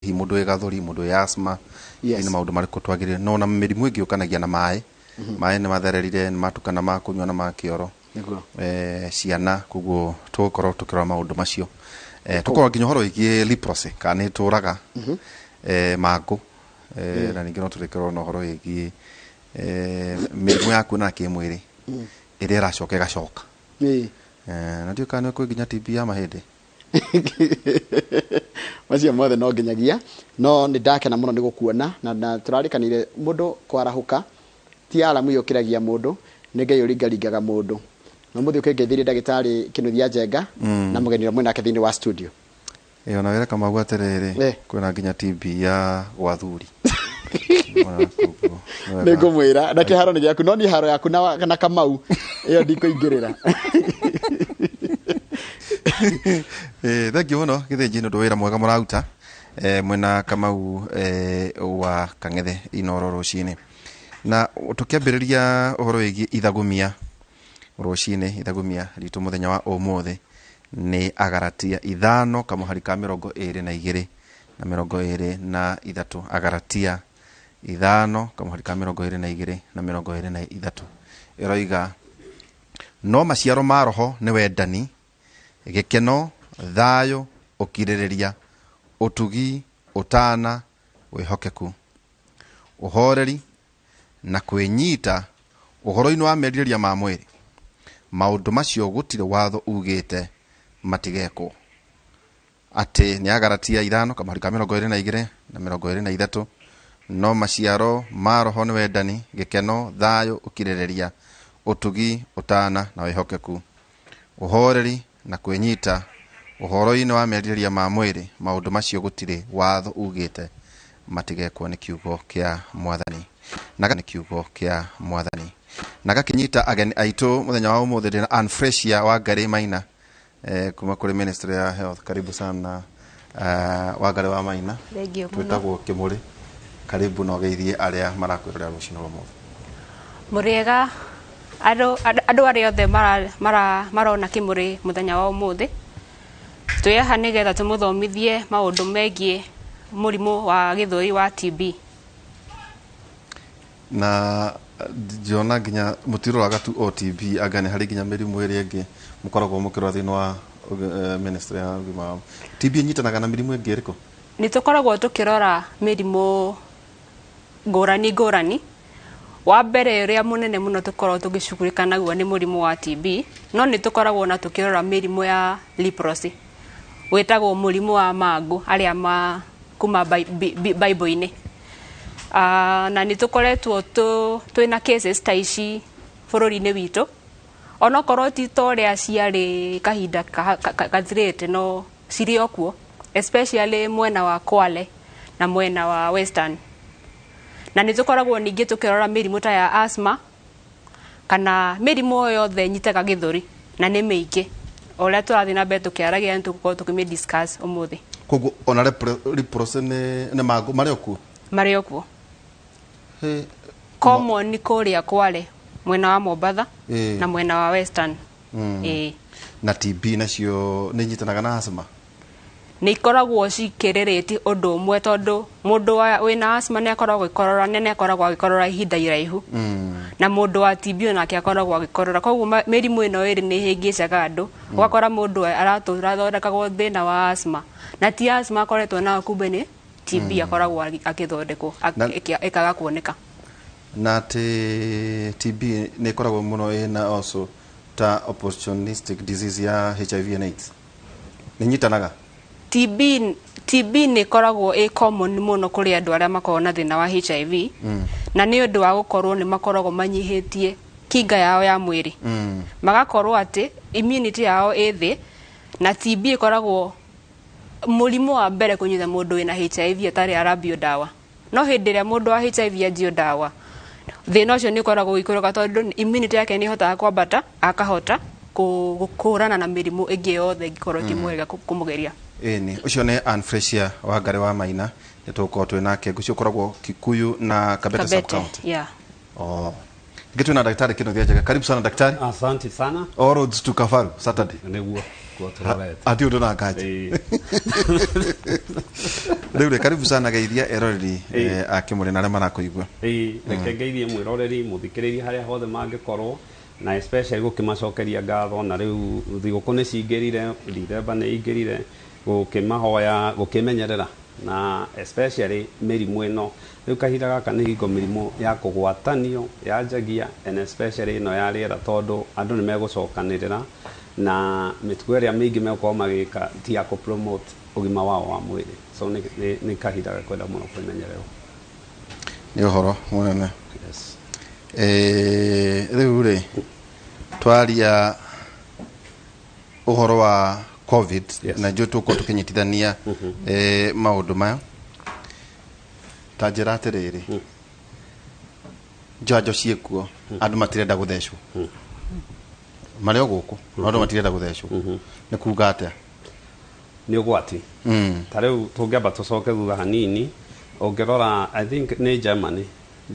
Hihi mũndũ wĩ gathũri, mũndũ wĩ asthma, nĩ maũndũ marĩkũ twagĩrĩire, no na mĩrimũ ĩngĩ yũkanagia na maĩ. Maĩ nĩ mathererire, nĩ matukana ma kũnyua na ma kĩoro. Ciana, koguo tũgũkorwo tũkĩrora maũndũ macio. Tũkorwo nginya ũhoro wĩgiĩ leprosy, kana nĩ ĩtũraga, mangũ. Na ningĩ no tũrĩkorwo na ũhoro wĩgiĩ mĩrimũ ya kuonana kĩmwĩrĩ ĩrĩa ĩracoka ĩgacoka. Na ndiũĩ kana nĩ kwĩ nginya TB ya mahĩndĩ. Macio mothe no nginyagia, no nĩ ndakena mũno nĩ gũkuona, na tũrarĩkanĩire mũndũ kwarahũka ti aramu yũkĩragia mũndũ, nĩ Ngai ũringaringaga mũndũ. Na ũmũthĩ ũkĩngeithĩria ndagĩtarĩ Kĩnuthia Njenga, na mũgeni ũrĩa mwĩnake thĩinĩ wa studio. Ona wĩra Kamau atĩrĩrĩ, kwĩna nginya TB ya gwathuri. Nĩ ngũmwĩra na kĩharo nĩ gĩaku, no niĩ haro yaku na Kamau ĩyo ndikũingĩrĩra. Thank you mũno Gĩthĩnji nĩ ũndũ wĩra mwega mũraruta. Mwena Kamau wa Kang'ethe Inoro rũcinĩ. Na tũkĩambĩrĩria ũhoro wĩgiĩ ithagumia rũcinĩ, ithagumia ritũ mũthenya wa ũmũthĩ nĩ Agaratia 5 kamũhari ka 22 na 23. Agaratia 5 kamũhari ka 22 na 23 ĩroiga, no maciaro ma roho nĩ wendani, gĩkeno, thayũ, ũkirĩrĩria, ũtugi, ũtana, wĩhokeku, ũhoreri na kwĩnyita ũhoro-inĩ wa merirĩria ma mwĩrĩ. Maũndũ macio gũtirĩ watho ugĩte matigekwo. Atĩ nĩ Agaratia 5 kamũhari ka 22 na 23, no maciaro ma roho nĩ wendani, gĩkeno, thayũ, ũkirĩrĩria, ũtugi, ũtana na wĩhokeku, ũhoreri na kwĩnyita ũhoro-inĩ wa merirĩria ma mwĩrĩ. Maũndũ macio gũtirĩ watho ugĩte matigekwo, nĩ kiugo kĩa Mwathani. Na nĩ kiugo kĩa Mwathani. Na gakĩnyita ageni aitũ mũthenya wa ũmũthĩ, ndĩna Ann Fresia wa Ngarĩ Maina, kuma kũrĩ Ministry ya Health. Karibu sana, Wangarĩ wa Maina. Thank you mũno. Twĩtagwo Kĩmũrĩ. Karibu na ũgeithie arĩa marakwĩrorera rũcinĩ rwa ũmũthĩ. Mũrĩega andũ arĩa othe marona Kĩmũrĩ mũthenya wa ũmũthĩ. Twĩ haha nĩgetha tũmũthomithie maũndũ megiĩ mũrimũ wa gĩthũri wa TB. Na ndĩrona nginya mũtiroraga tu o TB, anga nĩ harĩ nginya mĩrimũ ĩrĩa ĩngĩ mũkoragwo mũkĩrora thĩinĩ wa Ministry ya ũgima wa TB ĩnyitanaga na mĩrimũ ĩngĩ ĩrĩkũ? Nĩ tũkoragwo tũkĩrora mĩrimũ ngũrani ngũrani. Wa mbere ũrĩa mũnene mũno tũkoragwo tũgĩcugurĩka naguo nĩ mũrimũ wa TB, no nĩ tũkoragwo na tũkĩrora mĩrimũ ya leprosy, wĩtagwo mũrimũ wa mangũ arĩa ma kuma Bible-inĩ. Na nĩ tũkoretwo twĩna cases ta ici bũrũri-inĩ witũ, onokorwo ti ta ũrĩa ciarĩ kahinda gathirĩte, no cirĩ o kuo, especially mwena wa Kwale na mwena wa Western. Na nĩ tũkoragwo ningĩ tũkĩrora mĩrimũ ta ya asthma kana mĩrimũ o yothe ĩnyitaga gĩthũri, na nĩ mĩingĩ. O ũrĩa tũrathiĩ na mbere tũkĩaragia nĩ tũgũkorwo tũkĩmĩ discuss ũmũthĩ. Koguo ona leprosy nĩ mangũ marĩ o kuo? Marĩ o kuo. Common nĩ kũrĩa Kwale, mwena wa Mombatha na mwena wa Western. Na TB nacio nĩ inyitanaga na asthma? Nĩ ikoragwo cikĩrĩrĩtie ũndũ ũmwe, tondũ mũndũ wĩna asthma nĩ akoragwo agĩkorora, nĩ akoragwo agĩkorora ihinda iraihu. Na mũndũ wa TB onake akoragwo agĩkorora. Koguo mĩrimũ ĩno ĩrĩ nĩ ĩhĩngĩcaga andũ. Ũgakora mũndũ aratũra athondekagwo thĩna wa asthma, na ti asthma akoretwo nayo, kumbe nĩ TB akoragwo agĩthondekwo, ĩkaga kuoneka. Na atĩ TB nĩ ĩkoragwo mũno ĩna also ta opportunistic disease ya HIV and AIDS. Nĩ inyitanaga? TB nĩ ĩkoragwo ĩ common mũno kũrĩ andũ arĩa makoragwo na thĩna wa HIV. Na nĩ ũndũ wa gũkorwo nĩ makoragwo manyihĩtie kinga yao ya mwĩrĩ. Magakorwo atĩ immunity yao ĩ thĩ, na TB ĩkoragwo mũrimũ wa mbere kũnyita mũndũ wĩna HIV atarĩ arambio ndawa. No hĩndĩ ĩrĩa mũndũ wa HIV anjio ndawa, thĩna ũcio nĩ ũkoragwo ũgĩikũrũka, tondũ immunity yake nĩ ĩhotaga kwambata, akahota kũhũrana na mĩrimũ ĩngĩ yothe ĩngĩkorwo ĩkĩmũgeria kũmũgeria. Ĩni, ũcio nĩ Ann Fresia wa Ngarĩ wa Maina, nĩ tũgũkorwo twĩ nake. Ngũcio ũkoragwo Kikuyu na Kabete Kabete, sub-county. yeah. Oh. Ningĩ twĩna Daktari Kĩnuthia Njega. Karibu sana daktari. Asante sana. All roads to Kafaru Saturday. Nĩguo. Kuo tũrorete. Ati ũndũ na nganja. Rĩu rĩ, karibu sana, geithia eroreri a Kĩmũrĩ na arĩa marakũigua. Ĩĩ, reke ngeithie mwĩroreri, mũthikĩrĩria, harĩa hothe mangĩkorwo, na especially gũkĩmacokeria ngatho. Na rĩu thigũkũ nĩ cingĩrire, Dithemba nĩ ingĩrire, gũkĩmahoya gũkĩmenyerera na especially mĩrimũ ĩno. Rĩu kahinda gaka nĩ hingo mĩrimũ ya kũgwatanio yanjagia, and especially ĩno ya rĩera, tondũ andũ nĩ megũcokanĩrĩra na mĩtugo ĩrĩa mĩingĩ megũkorwo magĩka ti ya kũ-promote ũgima wao wa mwĩrĩ. So nĩ kahinda ga kwenda mũno kwĩmenyererwo. Nĩ ũhoro mũnene. Yes. Rĩu rĩ, twaria ũhoro wa COVID na njũĩ tũkorwo tũkĩnyitithania maũndũ maya. Ta njĩra atĩrĩrĩ, njanjo ciĩkuo, andũ matirenda gũthecwo, marĩ o gũkũ no andũ matirenda gũthecwo, nĩ kuga atĩa? Nĩ ũgwati. Ta rĩu tũngĩamba tũcoke thutha hanini, ũngĩrora, I think nĩ Germany,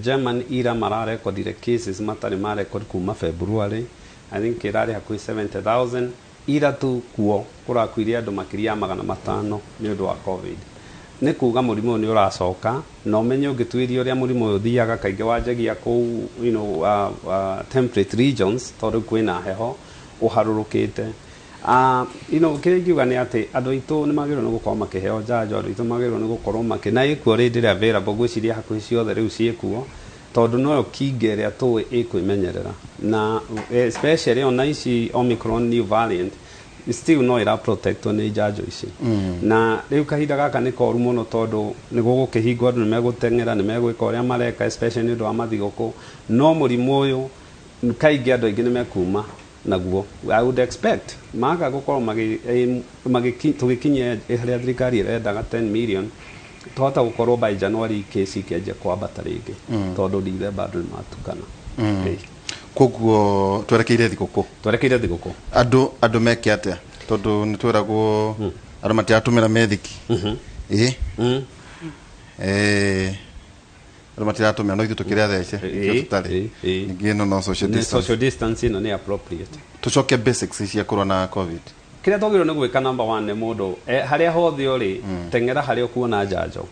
Germany ira mararekondire cases matarĩ marekodi kuma February. I think ĩrarĩ hakuhĩ 70,000 ira tu. Kuo kũrakuire andũ makĩria ya 500 nĩ ũndũ wa COVID. Nĩ kuga mũrimũ ũyũ nĩ ũracoka, na ũmenye ũngĩtuĩria ũrĩa mũrimũ ũyũ ũthiaga, kaingĩ wanjagia kũu temperate regions, tondũ kwĩna heho ũharũrũkĩte. Kĩrĩa ingiuga nĩ atĩ andũ aitũ nĩ magĩrĩirwo nĩ gũkorwo makĩheo njanjo. Andũ aitũ magĩrĩirwo nĩ gũkorwo makĩ na ĩkuo rĩndĩ ĩrĩa available, ngwĩciria hakuhĩ ciothe rĩu ciĩkuo, tondũ noyo kinga ĩrĩa tũĩ ĩkwĩmenyerera, na especially ona ici Omicron new variant still no ĩra protectwo nĩ njanjo ici. Na rĩu kahinda gaka nĩ koru mũno, tondũ nĩ gũgũkĩhingwo, andũ nĩ megũteng'era, nĩ megwĩka ũrĩa mareka, especially nĩ ũndũ wa mathigũkũ. No mũrimũ ũyũ kaingĩ andũ aingĩ nĩ mekuma naguo. I would expect maga gũkorwo tũgĩkinyia harĩa thirikari ĩrendaga 10 million, twahota gũkorwo by January kesi ikĩanjia kwambata rĩngĩ, tondũ Dithemba andũ nĩ matukana. Ĩĩ. Koguo twerekeire thigũkũ. Twerekeire thigũkũ. Andũ meke atĩa? Tondũ nĩ twĩragwo andũ matiratũmĩra methiki, ĩ andũ matiratũmĩra, no ithuĩ tũkĩrĩa thece. Ithuĩ tũtarĩ. Ningĩ ĩno no social Nĩ distance. Social distance ĩno nĩ appropriate. Tũcoke basics cia kũrũa na COVID. Kĩrĩa twagĩrĩirwo nĩ gwĩka, number one, nĩ mũndũ harĩa hothe ũrĩ, teng'era harĩa ũkuona njanjo.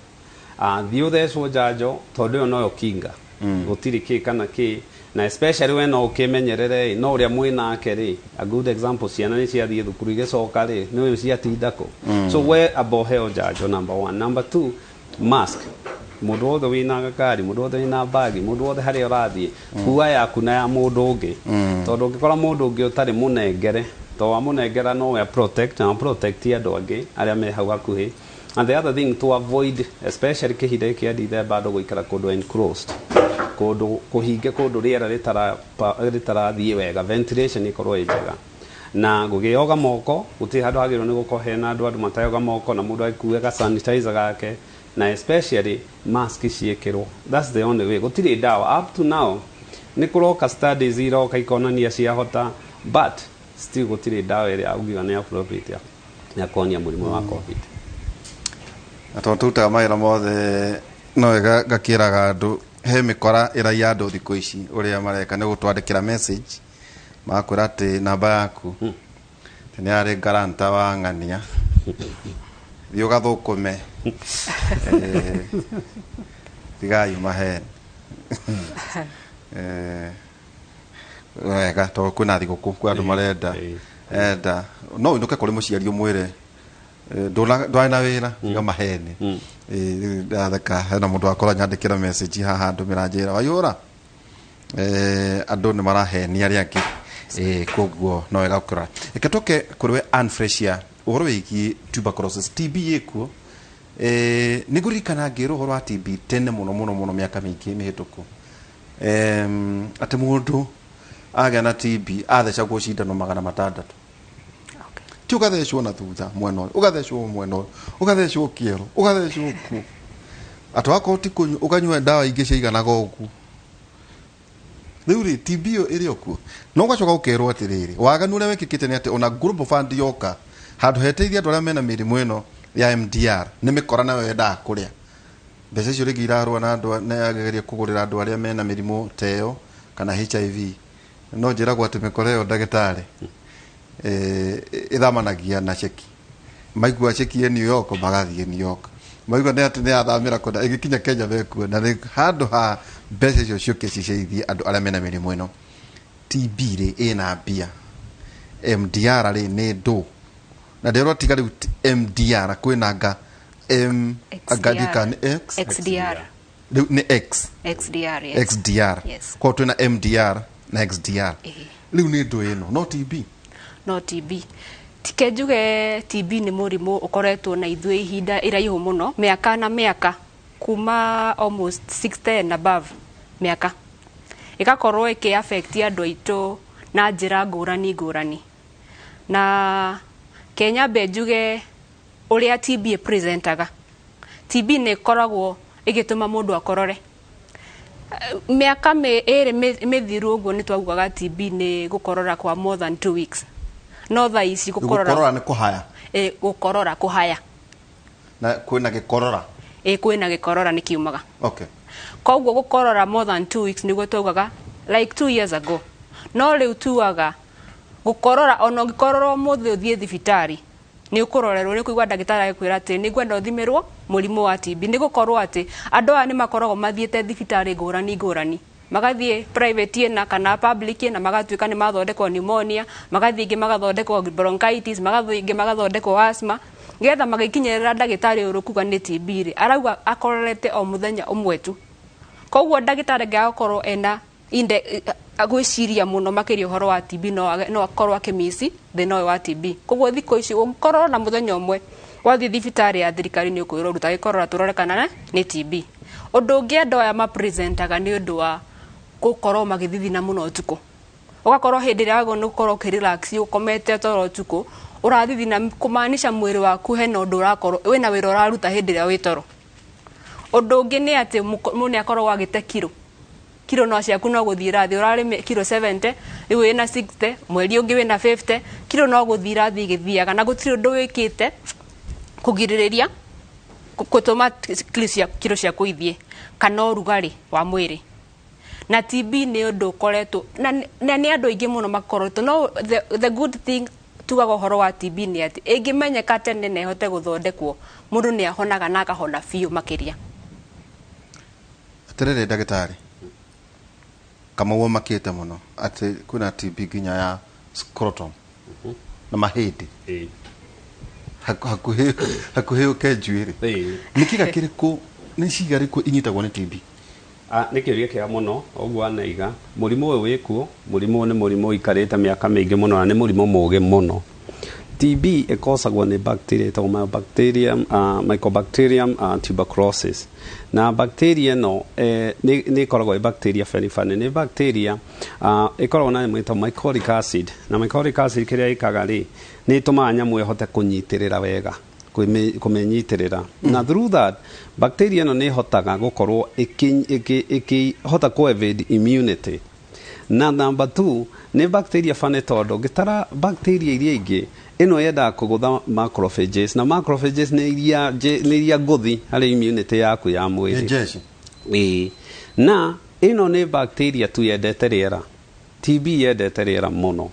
Thiĩ ũthecwo njanjo, tondũ ĩyo noyo kinga, gũtirĩ kĩ kana kĩ. Na especially we no ũkĩmenyerere ĩ, no ũrĩa mwĩ nake rĩ. A good example, ciana nĩ ciathiĩ thukuru, igĩcoka rĩ, nĩ ũyũ ciatinda kũ. So we amba ũheo njanjo, number one. Number two, mask. Mũndũ wothe wĩna gakari, mũndũ wothe wĩna bagi, mũndũ wothe harĩa ũrathiĩ, kua yaku na ya mũndũ ũngĩ, tondũ ũngĩkora mũndũ ũngĩ ũtarĩ mũnengere, to wamũnengera no we protect na protect andũ angĩ arĩa me hau hakuhĩ. And the other thing to avoid, especially kĩhinda gĩkĩ kĩa Dithemba, andũ gũikara kũndũ enclosed, kũndũ kũhinge, kũndũ rĩera rĩtarathiĩ wega, ventilation ĩkorwo ĩ njega, na gũgĩoga moko. Gũtirĩ handũ hagĩrĩirwo nĩ gũkorwo hena andũ matayoga moko, na mũndũ agĩkue ga sanitizer gake, na especially mask ciĩkĩrwo. That's the only way. Gũtirĩ ndawa up to now. Nĩ kũroka studies iroka ikonania ciahota, but still gũtirĩ ndawa ĩrĩa ũngiuga nĩ appropriate ya kũhonia mũrimũ wa COVID. Na tondũ tũrutaga mawĩra mothe, no wega ngakĩraga andũ he mĩkora ĩraiya andũ thikũ ici. Ũrĩa mareka nĩ gũtwandĩkĩra message, magakwĩra atĩ namba yaku atĩ nĩ yarĩ guarantor wa ng'ania, thiĩ ũgathũkũme. Tigai maheni. Wega, tondũ kwĩna thigũkũ, kwĩ andũ marenda enda no ũinũke kũrĩ mũciari ũmwĩre ndwarĩ na wĩra, tiga maheni. Rĩu ndatheka, hena mũndũ wakorwo anyandĩkĩra message haha, ndũmĩra njĩra waihũra. Andũ nĩ marahenia arĩa angĩ. Koguo no wega gũkĩrora. Reke tũke kũrĩ we Ann Freshia, ũhoro wĩgiĩ tuberculosis, TB ĩkuo. Nĩ ngũririkana ngĩrwo ũhoro wa TB tene mũno mũno mũno, mĩaka mĩingĩ mĩhĩtũku, atĩ mũndũ agĩa na TB athecagwo cindano 600. Ti ũgathecwo na thutha mwena ũyũ, ũgathecwo mwena ũyũ, ũgathecwo kĩero, ũgathecwo kuo, atĩ wakorwo ti kũnyua, ũkanyua ndawa ingĩ ciaiganaga ũguo. Rĩu rĩ, TB ĩyo ĩrĩ o kuo, no ũgacoka ũkerwo atĩrĩrĩ, waganu ũrĩa wĩkĩkĩte nĩ atĩ ona Global Fund yoka, handũ heteithie andũ arĩa mena mĩrimũ ĩno ya MDR, nĩ mĩkora nayo yendaga kũrĩa mbeca icio. Rĩngĩ irarũa na andũ na ageria kũgũrĩra andũ arĩa mena mĩrimũ ta ĩyo kana HIV. No njĩragwo atĩ mĩkora ĩyo, ndagĩtarĩ, Ĩthamanagia na ceki, maigua ceki ĩ New York magathiĩ New York, maigua nĩ atĩ nĩ yathamĩra kũna ĩgĩkinya Kenya mekuo, na rĩ handũ ha mbeca icio ciũke ciceithie andũ arĩa mena mĩrimũ ĩno. TB rĩ ĩna mbia, MDR rĩ nĩ ndũ, na ndĩrwo tiga rĩu MDR kwĩna nga M XDR. anga nĩ X. XDR. Rĩu nĩ X. XDR, yes. XDR. Yes. Kwa twĩna MDR na XDR. Ĩĩ. Rĩu nĩ ndũ ĩno no TB. No TB tike njuge TB nĩ mũrimũ ũkoretwo na ithuĩ ihinda iraihu mũno, mĩaka na mĩaka, kuma almost 60 and above mĩaka, ĩgakorwo ĩkĩ affect andũ aitũ na njĩra ngũrani ngũrani. Na Kenya mbe njuge ũrĩa TB ĩpresentaga. TB nĩ ĩkoragwo ĩgĩtũma mũndũ akorore. Mĩaka ĩrĩ mĩthiru ũguo nĩ twaugaga TB nĩ gũkorora kwa more than 2 weeks, no thaa ici gũkorora Gũkorora nĩ kũhaya? Gũkorora, kũhaya. Na kwĩna gĩkorora? Kwĩna gĩkorora nĩ kiumaga. Koguo gũkorora more than 2 weeks nĩguo twaugaga like 2 years ago, no rĩu tuaga gũkorora ona ũngĩkorora ũmũthĩ ũthiĩ thibitarĩ nĩ ũkũrorerwo, nĩ ũkũigua ndagĩtarĩ agĩkwĩra atĩ nĩ ngwenda ũthimĩrwo mũrimũ wa TB, nĩ gũkorwo atĩ andũ aya nĩ makoragwo mathiĩte thibitarĩ ngũrani ngũrani, magathiĩ private ĩna kana public ĩna, magatuĩka nĩ mathondekwo pneumonia, magathiĩ ingĩ magathondekwo bronchitis, magathiĩ ingĩ magathondekwo asthma, nĩgetha magĩkinyĩrĩra ndagĩtarĩ ũyũ kuga nĩ TB rĩ, arauga akororete o mũthenya ũmwe tu. Koguo ndagĩtarĩ angĩaga gũkorwo ena inde gwĩciria mũno makĩria ũhoro wa TB, no akorwo akĩmici thĩna ũyũ wa TB. Koguo thikũ ici ũngĩkorwo na mũthenya ũmwe wathiĩ thibitarĩ ya thirikari nĩ ũkwĩrwo ruta gĩkorora tũrore kana nĩ TB. Ũndũ ũngĩ andũ aya mapresentaga nĩ ũndũ wa gũkorwo magĩthithina mũno ũtukũ, ũgakorwo hĩndĩ ĩrĩa wagĩrĩirwo nĩ gũkorwo ũkĩrelax ũkomete toro ũtukũ ũrathithina, kũmaanisha mwĩrĩ waku hena ũndũ ũrakorwo wĩna wĩra ũraruta hĩndĩ ĩrĩa wĩ toro. Ũndũ ũngĩ nĩ atĩ mũndũ nĩ akoragwo agĩte kiro, kiro no ciaku no gũthiĩ irathiĩ, ũrarĩ kiro 70 rĩu wĩna 60, mweri ũngĩ wĩna 50, kiro no gũthiĩ irathiĩ igĩthiaga na gũtirĩ ũndũ wĩkĩte kũgirĩrĩria gũtũma kiro ciaku ithiĩ, kana ũrugarĩ wa mwĩrĩ. Na TB nĩ ũndũ ũkoretwo na nĩ andũ aingĩ mũno makoretwo, no the good thing tugaga ũhoro wa TB nĩ atĩ ĩngĩmenyeka tene na ĩhote gũthondekwo, mũndũ nĩ ahonaga na akahona biũ makĩria. Atĩrĩrĩ ndagĩtarĩ Kamau, ũmakĩte mũno atĩ kwĩna TB nginya ya scrotum na mahĩndĩ. Hakuhĩ hakuhĩ ũke njuĩrĩ. Nĩ kĩga kĩrĩkũ, nĩ ciĩga irĩkũ inyitagwo nĩ TB? Ah, nĩ kĩũria kĩega mũno. Ũguo anaiga mũrimũ ũyũ wĩkuo, mũrimũ ũyũ nĩ mũrimũ ũikarĩte mĩaka mĩingĩ mũno na nĩ mũrimũ mũũgĩ mũno. TB ĩkosagwo nĩ bacteria ĩtagwo Mycobacterium, Mycobacterium tuberculosis, na bacteria ĩno nĩ ĩkoragwo ĩ bacteria very funny. Nĩ bacteria ĩkoragwo na nyamũ ĩtagwo mycolic acid, na mycolic acid kĩrĩa ĩkaga rĩ, nĩ ĩtũmaga nyamũ ĩhote kũnyitĩrĩra wega, kũmĩnyitĩrĩra, na through that bacteria ĩno nĩ ĩhotaga gũkorwo ĩkĩhota kũ evade immunity. Na number two, nĩ bacteria funny tondũ ngĩtara bacteria iria ingĩ, ĩno yendaga kũgũtha macrophages, na macrophages nĩ iria ngũthi harĩ immunity yaku ya mwĩrĩ. Nĩ jeshi. Ĩĩ, na ĩno nĩ bacteria tu yendete rĩera. TB yendete rĩera mũno,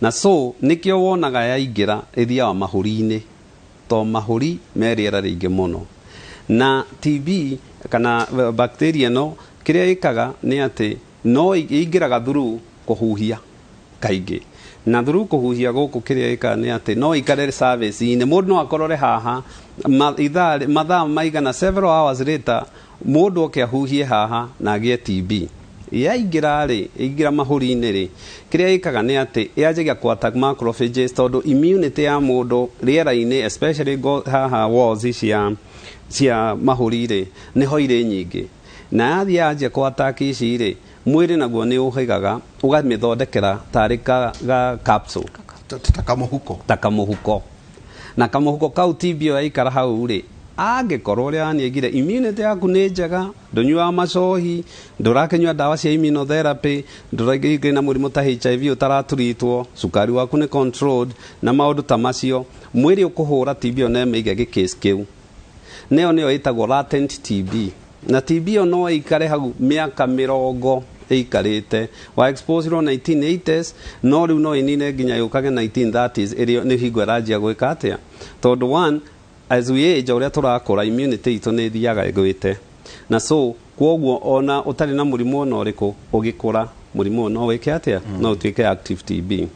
na so nĩkĩo wonaga yaingĩra ĩthiaga mahũri-inĩ, to mahũri me rĩera rĩingĩ mũno. Na TB kana bacteria ĩno kĩrĩa ĩkaga nĩ atĩ no ĩingĩraga through kũhuhia kaingĩ, na through kũhuhia gũkũ kĩrĩa ĩkaga nĩ atĩ no ikare surface-inĩ. Mũndũ no akorore haha ithaa mathaa maigana, several hours later mũndũ oke ahuhie haha na agĩe TB. Yaingĩra rĩ, ĩingĩra mahũri-inĩ rĩ, kĩrĩa ĩkaga nĩ atĩ yanjagia kũ attack macrophages, tondũ immunity ya mũndũ rĩera-inĩ, especially haha walls cia mahũri rĩ, nĩho irĩ nyingĩ, na yathiĩ yanjia kũ attack ici rĩ, mwĩrĩ naguo nĩ ũhĩgaga ũgamĩthondekera tarĩ ga capsule. Ta kamũhuko. Ta kamũhuko, na kamũhuko kau TB ĩyo yaikara hau rĩ, angĩkorwo ũrĩa waniaigire immunity yaku nĩ njega, ndũnyuaga macohi, ndũrakĩnyua ndawa cia immunotherapy, ndũragĩ na mũrimũ ta HIV ũtaraturitwo, cukari waku nĩ controlled na maũndũ ta macio, mwĩrĩ ũkũhũra TB ĩyo na ĩmĩige gĩkĩsi kĩu. Nĩyo ĩtagwo latent TB, na TB ĩyo no ĩikare hau mĩaka 40. Ĩikarĩte wa exposure 1980s, no rĩu no ĩnine nginya yũkage 1930s ĩrĩa nĩ hingo ĩranjia gwĩka atĩa, tondũ one, as we age, ũrĩa tũrakũra, immunity itũ nĩ ĩthiaga ĩgwĩte, na so kwoguo ona ũtarĩ na mũrimũ ona ũrĩkũ, ũgĩkũra mũrimũ ũyũ no wĩke atĩa, no ũtuĩke active TB.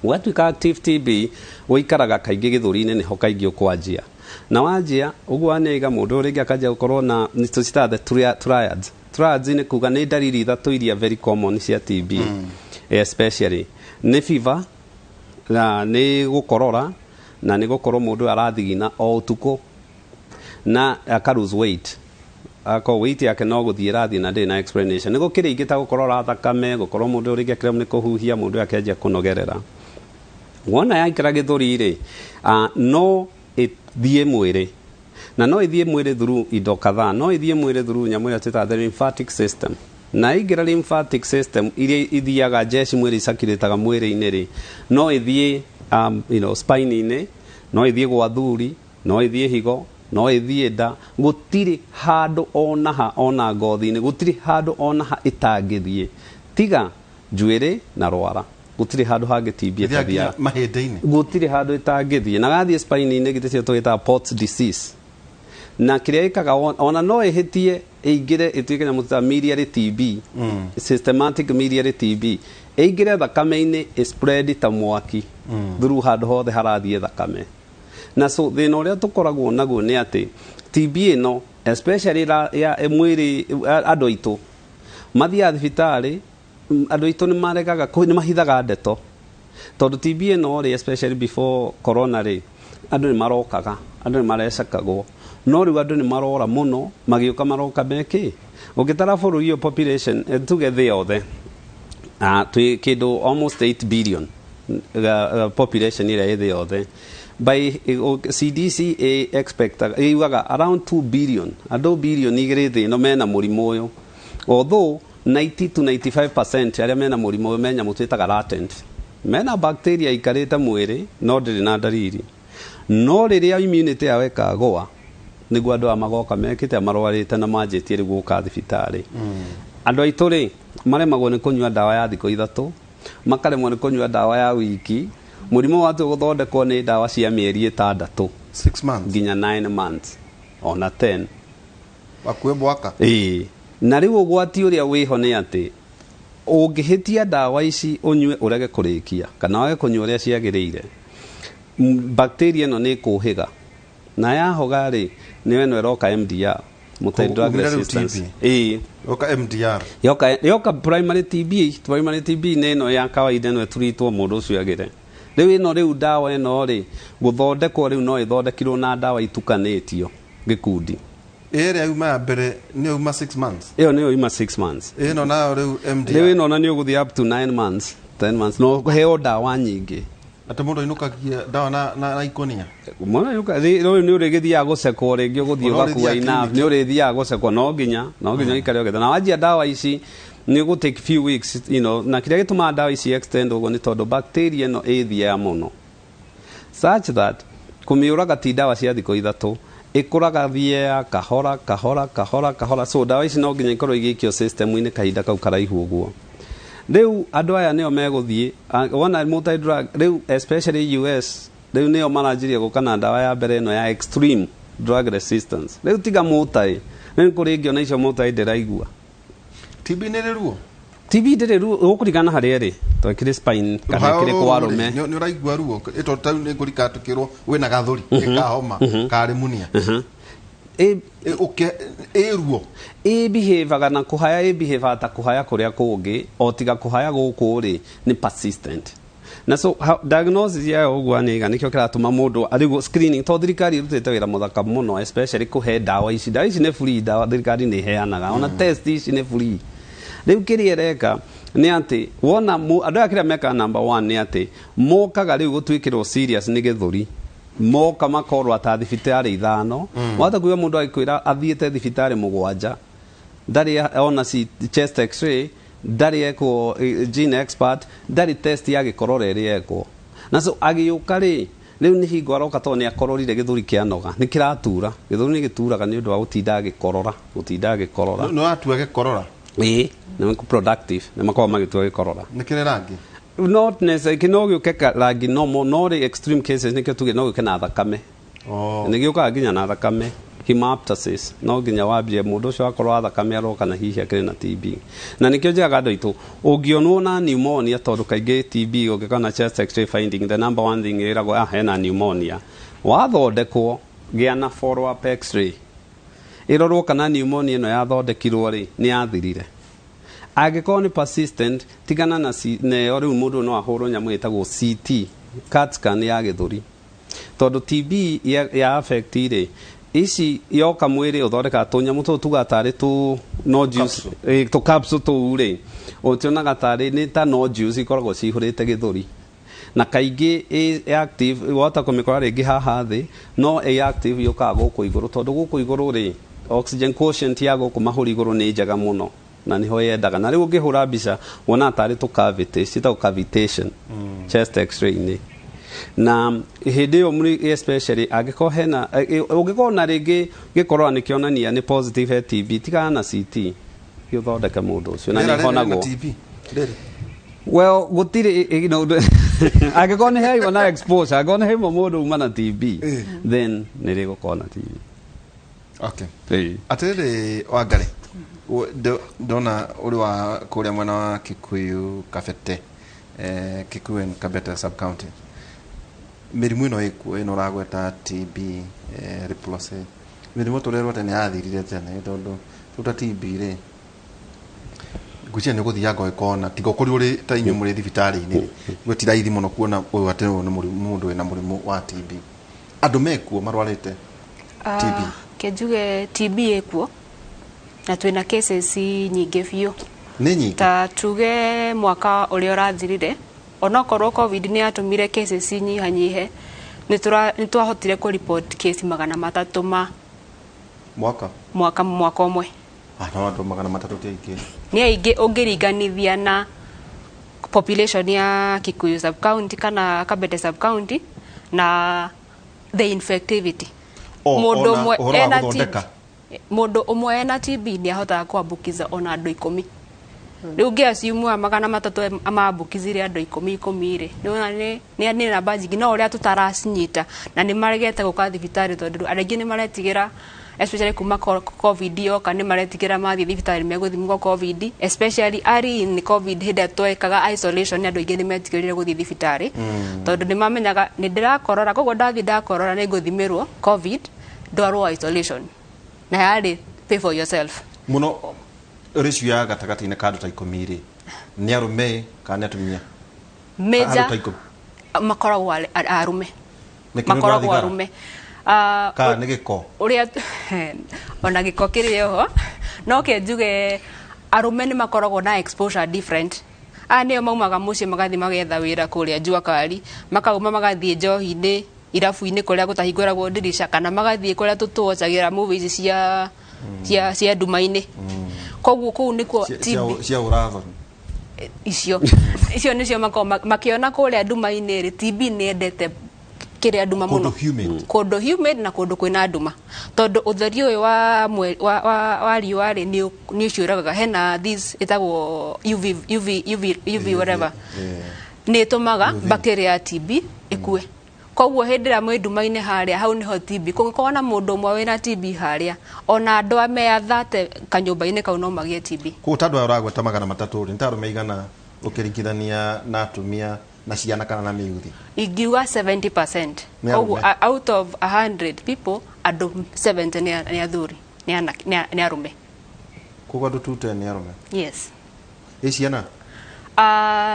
Watuĩka active TB, ũikaraga kaingĩ gĩthũri-inĩ, nĩho kaingĩ ũkwanjia, na wanjia ũguo wanĩiga mũndũ ũyũ rĩngĩ akanjia gũkorwo na nĩ tũcitaga the triads. Triads nĩ kuga nĩ ndariri ithatũ iria very common cia TB, especially nĩ fever, na nĩ gũkorora, na nĩ gũkorwo mũndũ arathigina o ũtukũ, na aka lose weight, ako weight yake no gũthiĩ ĩrathiĩ na ndĩrĩ na explanation. Nĩ gũkĩrĩ ingĩ ta gũkorora thakame, gũkorwo mũndũ rĩngĩ akĩremwo nĩ kũhuhia, mũndũ akĩanjia kũnogerera. Wona yaikara gĩthũri rĩ, no ĩthiĩ mwĩrĩ, na no ĩthiĩ mwĩrĩ through indo kadhaa. No ĩthiĩ mwĩrĩ through nyamũ ĩrĩa twĩtaga the lymphatic system, na ĩingĩra lymphatic system iria ithiaga njeci mwĩrĩ, icakirĩtaga mwĩrĩ-inĩ rĩ, no ĩthiĩ spine-inĩ, no ĩthiĩ gwa thuri, no ĩthiĩ higo, no ĩthiĩ nda. Gũtirĩ handũ ona ha, ona ngothi-inĩ, gũtirĩ handũ ona ha ĩtangĩthiĩ tiga njuĩrĩ na rwara. Gũtirĩ handũ hangĩ TB Ĩthiaga nginya ĩtathiaga. Mahĩndĩ-inĩ. Gũtirĩ handũ ĩtangĩthiĩ, na gathiĩ spine-inĩ githĩ cio tũgĩtaga Pott's disease. Na kĩrĩa ĩkaga, ona no ĩhĩtie ĩingĩre ĩtuĩke nyamũ tũtaga miliary TB, systematic miliary TB, ĩingĩre thakame-inĩ, ĩspread ta mwaki through handũ hothe harathiĩ thakame. Na so thĩna ũrĩa tũkoragwo naguo nĩ atĩ TB ĩno, especially ya mwĩrĩ, andũ aitũ mathiaga thibitarĩ, andũ aitũ nĩ maregaga, nĩ mahithaga ndeto, tondũ TB ĩno rĩ, especially before corona rĩ, andũ nĩ marokaga, andũ nĩ marecekagwo, no rĩu andũ nĩ marora mũno magĩũka, maroka mekĩ. Ũngĩtara bũrũri ũyũ population, tuge thĩ yothe, twĩ kĩndũ almost 8 billion population ĩrĩa ĩ thĩ yothe. By CDC expect yugaga around 2 billion, andũ 2 billion thĩ ĩno mena mũrimũ ũyũ, although 90 to 95% arĩa mena mũrimũ ũyũ me nyamũ twĩtaga latent, mena bacteria ikarĩte mwĩrĩ no ndĩrĩ na ndariri. No rĩrĩa immunity yao ĩkagũa, nĩguo andũ aya magoka mekĩte marwarĩte na manjĩtie rĩu gũka thibitarĩ. Andũ aitũ rĩ, maremagwo nĩ kũnyua ndawa ya thikũ 3, makaremwo nĩ kũnyua ndawa ya wiki. Mũrimũ watua gũthondekwo nĩ ndawa cia mĩeri 6. 6 months. Nginya 9 months, ona 10. Wakue mwaka. Ĩĩ, na rĩu ũgwati ũrĩa wĩho nĩ atĩ ũngĩhĩtia ndawa ici, ũnyue ũrege kũrĩkia kana wage kũnyua ũrĩa ciagĩrĩire, bacteria ĩno nĩ ĩkũhĩga, na yahoga rĩ, nĩyo ĩno ĩroka MDR, multi drug Kũhũthĩra rĩu resistance. TB. Ĩĩ. Oka MDR. Yoka primary TB. Primary TB nĩ ĩno ya kawaida, ĩno ĩturitwo mũndũ ũcio agĩre. Rĩu ĩno, rĩu ndawa ĩno rĩ, gũthondekwo rĩu no ĩthondekirwo na ndawa itukanĩtio gĩkundi. Ĩrĩa yuma ya mbere nĩ yuma 6 months. Ĩyo nĩyo ima 6 months. Ĩno nayo rĩu MDR. Rĩu ĩno ona nĩ ũgũthiĩ up to 9 months, 10 months, no heo ndawa nyingĩ. Atĩ mũndũ ainũkagia ndawa na ikũnia. Mwana yuka rĩu nĩ ũrĩgĩthiaga gũcekwo rĩngĩ, ũgũthiĩ Ona ũgakua ũrĩthiaga enough. clinic. Nĩ ũrĩthiaga gũcekwo, no nginya ũikare ũgetha na wanjia ndawa ici nĩ ũgũ take few weeks, na kĩrĩa gĩtũmaga ndawa ici extend ũguo nĩ tondũ bacteria ĩno ĩthiaga mũno such that kũmĩũraga ti ndawa cia thikũ 3, ĩkũraga thiea kahora kahora kahora kahora. So ndawa ici no nginya ikorwo igĩikio system-inĩ kahinda kau karaihu ũguo. Rĩu andũ aya nĩo megũthiĩ wona multi drug rĩu, especially US, rĩu nĩo maranjirie gũka na ndawa ya mbere ĩno ya extreme drug resistance. Rĩu tiga multi, rĩu kũrĩ ĩngĩ ona icio multi ndĩraigua. TB nĩ rĩ ruo? TB ndĩrĩ ruo, ũkũringana harĩa ĩrĩ, to ĩkĩrĩ spine kana ĩkĩrĩ kwa arũme. Nĩ ũraigua ruo ĩto ta nĩ ngũrika tũkĩrwo wĩna gathũri kahoma karĩmunia. Ĩ ruo? Ĩbehavaga na kũhaya, ĩbehavaga ta kũhaya kũrĩa kũngĩ, o tiga kũhaya gũkũ rĩ nĩ persistent. Na so diagnosis yayo ũguo nĩga nĩkĩo kĩratũma mũndũ arĩguo screening, to thirikari ĩrutĩte wĩra mũthaka mũno, especially kũhe ndawa ici. Ndawa ici nĩ free, ndawa thirikari nĩ ĩheanaga, ona test ici nĩ free. Rĩu kĩrĩa ĩreka nĩ atĩ wona andũ aya kĩrĩa mekaga number one nĩ atĩ mokaga rĩu gũtuĩkĩrwo serious nĩ gĩthũri, moka makorwo ta thibitarĩ ithano. Wahota kuigua mũndũ agĩkwĩra athiĩte thibitarĩ mũgwanja, ndarĩ ona chest x-ray, ndarĩ ekwo gene expert, ndarĩ test ya gĩkorora ĩrĩ ekwo. Na so agĩũka rĩ, rĩu nĩ hingo aroka tondũ nĩ akororire, gĩthũri kĩanoga, nĩ kĩratura. Gĩthũri nĩ gĩturaga nĩ ũndũ wa gũtinda agĩkorora, gũtinda agĩkorora. Nĩ watua gĩkorora. Ĩĩ, nĩ productive, nĩ makoragwo magĩtua gĩkorora. Nĩ kĩrĩ rangi? Not necessarily, no gĩũke rangi normal, no rĩ extreme cases nĩkĩo tuge no gĩũke na thakame. Nĩ gĩũkaga nginya na thakame, hemoptysis. No nginya wambie mũndũ ũcio akorwo wa thakame aroka na hihi akĩrĩ na TB. Na nĩkĩo njĩraga andũ aitũ, ũngĩonwo na pneumonia, tondũ kaingĩ TB ũngĩkorwo na chest x-ray finding, the number one thing ĩragwo, ah, hena pneumonia. Wathondekwo, gĩa na follow up x-ray, ĩrorwo kana pneumonia ĩno yathondekirwo rĩ nĩ yathirire. Angĩkorwo nĩ persistent, tigana na neyo. Rĩu mũndũ no ahũrwo nyamũ ĩtagwo CT, CAT scan ya gĩthũri, tondũ TB ya affect rĩ ici yoka mwĩrĩ ũthondekaga tũnyamũ tũtũ tugaga tarĩ tũ nodules. Tũ capsule tũu rĩ ũtionaga tarĩ nĩ ta nodules ikoragwo cihũrĩte gĩthũri, na kaingĩ ĩ active wahota kũmĩkora rĩngĩ haha thĩ, no ĩ active yũkaga gũkũ igũrũ, tondũ gũkũ igũrũ rĩ oxygen quotient ya gũkũ mahũri igũrũ nĩ njega mũno na nĩho yendaga. Na rĩu ũngĩhũra mbica wonaga tarĩ tũ cavity, ciĩtagwo cavitation chest x-ray-inĩ. Na hĩndĩ ĩyo especially angĩkorwo hena ũngĩkorwo na rĩngĩ gĩkorora nĩ kĩonania nĩ positive he TB, tigana na CT, gĩũthondeke mũndũ ũcio na Rĩera nĩ rĩrĩ na honagwo. TB rĩrĩ. Well, gũtirĩ angĩkorwo nĩ haima na exposure, angĩkorwo nĩ haima mũndũ uma na TB, then nĩ rĩgũkorwo na TB. Okay. Ĩĩ. Atĩrĩrĩ, Wangari, ndona ũrĩ wa kũrĩa mwena wa Kikuyu Kabete, Kikuyu and Kabete sub county. Mĩrimũ ĩno ĩkuo ĩno ũragweta, TB, leprosy, mĩrimũ tũrerwo tene yathirire tene, tondũ rĩu ta TB rĩ, ngwĩciria nĩ ũgũthianga ũgĩkona tiga ũkorirwo ũrĩ ta inyuĩ mũrĩ thibitarĩ-inĩ rĩ, gwĩ ti raithi mũno kuona ũyũ atĩ ũyũ nĩ mũndũ wĩna mũrimũ wa TB. Andũ mekuo marwarĩte TB? Ke njuge TB ĩkuo na twĩna cases nyingĩ biũ. Nĩ nyingĩ. Ta tuge mwaka ũrĩa ũrathirire, onokorwo COVID nĩ yatũmire cases nyihanyihe, nĩ twahotire kũ report case 300 ma Mwaka? Mwaka ũmwe. Ah, no andũ 300 ti aingĩ. Nĩ aingĩ ũngĩringanithia na population ya Kikuyu sub county kana Kabete sub county na the infectivity. O, Mũndũ ona ũmwe ũhoro wa ena gũthondeka. TB, mũndũ ũmwe ena TB nĩ ahotaga kwambukiza ona andũ 10. Rĩu ngĩ assume aya 300 amambukizire andũ 10 10 rĩ, nĩwona nĩ namba nyingĩ, no ũrĩa tũtaracinyita na nĩ maregete gũka thibitarĩ, tondũ andũ aingĩ nĩ maretigĩra, especially kuma COVID yoka, nĩ maretigĩra mathiĩ thibitarĩ megũthimwo COVID, especially early in COVID, hĩndĩ ĩrĩa twekaga isolation, andũ aingĩ nĩ metigĩrire gũthiĩ thibitarĩ tondũ nĩ mamenyaga nĩ ndĩrakorora, koguo ndathiĩ ndakorora nĩ ngũthimĩrwo COVID, ndwarwo isolation, na yarĩ pay for yourself. Mũno ratio ya gatagatĩ-inĩ ka andũ ta 10 rĩ, nĩ arũme kana nĩ atumia? Major Andũ ta 10. Makoragwo arũme. Nĩkĩ, nĩ ũndũ wa Makoragwo thigara? arũme. Kana nĩ gĩko? Ũrĩa ona gĩko kĩrĩ oho, no ke njuge arũme nĩ makoragwo na exposure different. Aya nĩo maumaga mũciĩ magathiĩ magetha wĩra kũrĩa jua kali, makauma magathiĩ njohi-inĩ, irabu-inĩ kũrĩa gũtahingũragwo ndirica, kana magathiĩ kũrĩa tũtũwatchagĩra movies cia nduma-inĩ. Koguo kũu nĩkuo TB Cia ũrathoni. Icio nĩcio makoragwo makĩona kũrĩa nduma-inĩ rĩ. TB nĩ endete kĩrĩa nduma mũno. Kũndũ humid. Kũndũ humid na kũndũ kwĩna nduma, tondũ ũtheri ũyũ wa mwe, wa riũa rĩ nĩ ũciũragaga. Hena this ĩtagwo UV, UV, UV, UV whatever, nĩ ĩtũmaga bacteria ya TB ĩkue. Koguo hĩndĩ ĩrĩa mwĩ nduma-inĩ harĩa, hau nĩho TB kũngĩkorwo na mũndũ ũmwe wĩna TB harĩa, ona andũ a meathate kanyũmba-inĩ kau no magĩe TB. Koguo ta andũ aya ũragweta 300 rĩ, nĩ ta arũme aigana ũkĩringithania na atumia na ciana kana na mĩyuthi? Ingiuga 70%. Nĩ Koguo arũme. out of 100 people, andũ 70 nĩ athuri, nĩ arũme. Koguo andũ 210 nĩ arũme? Yes. Ĩ ciana?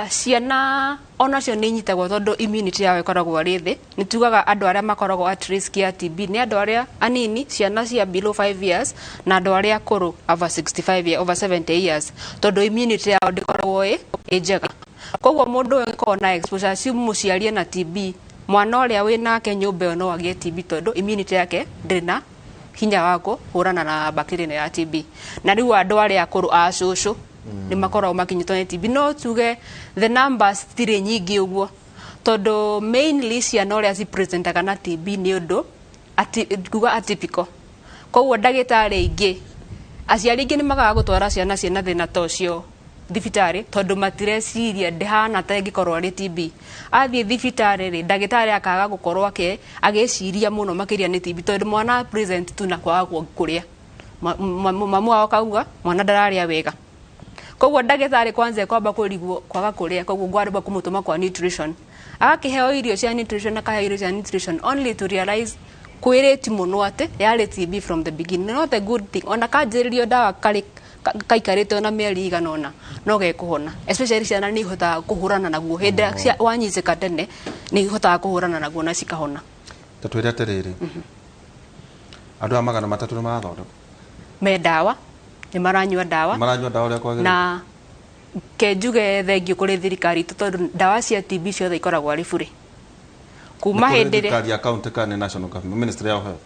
Ciana onacio nĩ inyitagwo tondũ immunity yao ĩkoragwo ĩrĩ thĩ. Nĩ tugaga andũ arĩa makoragwo at risk ya TB nĩ andũ arĩa anini, ciana cia below 5 years, na andũ arĩa akũrũ over 65 year, over 70 years, tondũ immunity yao ndĩkoragwo ĩ njega. Koguo mũndũ ũyũ angĩkorwo na exposure, assume mũciari ena TB, mwana ũrĩa wĩ nake nyũmba ĩyo no agĩe TB, tondũ immunity yake ndĩrĩ na hinya wa kũhũrana na bacteria ĩno ya TB. Na rĩu andũ arĩa akũrũ, a cũcũ, nĩ makoragwo makinyĩtwo nĩ TB. No tuge the numbers tirĩ nyingĩ ũguo, tondũ mainly ciana ũrĩa cipresentaga na TB nĩ ũndũ kuga atypical. Koguo ndagĩtarĩ aingĩ Aciari aingĩ nĩ magaga gũtwara ciana ciĩna thĩna ta ũcio thibitarĩ tondũ matireciria ndĩhana ta ĩngĩkorwo arĩ TB. Athiĩ thibitarĩ rĩ, ndagĩtarĩ akaga gũkorwo agĩciria mũno makĩria nĩ TB tondũ mwana present tu na kwaga kũrĩa. Mamu wao akauga mwana ndararĩa wega, koguo ndagĩtarĩ kwanza ekwamba kũrigwo kwaga kũrĩa, koguo ngwarĩmba kũmũtũma kwa nutrition, agakĩheo irio cia nutrition, akaheo irio cia nutrition only to realize kwĩrĩti mũno atĩ yarĩ TB from the beginning. Not a good thing, ona kanjĩrĩrio ndawa karĩ kaikarĩte ona mĩeri igana ũna no gekũhona, especially ciana nĩ ihotaga kũhũrana naguo hĩndĩ ĩrĩa wanyitĩka tene, nĩ ihotaga kũhũrana naguo na cikahona. Ta twĩre atĩrĩrĩ, andũ aya 300 nĩ marathondekwo? Me ndawa, nĩ maranyua ndawa. Maranyua ndawa ũrĩa kwagĩrĩire? Na ke njuge thengio kũrĩ thirikari itũ tondũ ndawa cia TB ciothe ikoragwo arĩ bure kuma Nĩ kũrĩ hĩndĩ ĩrĩa thirikari ya county kana nĩ national government, ministry of health?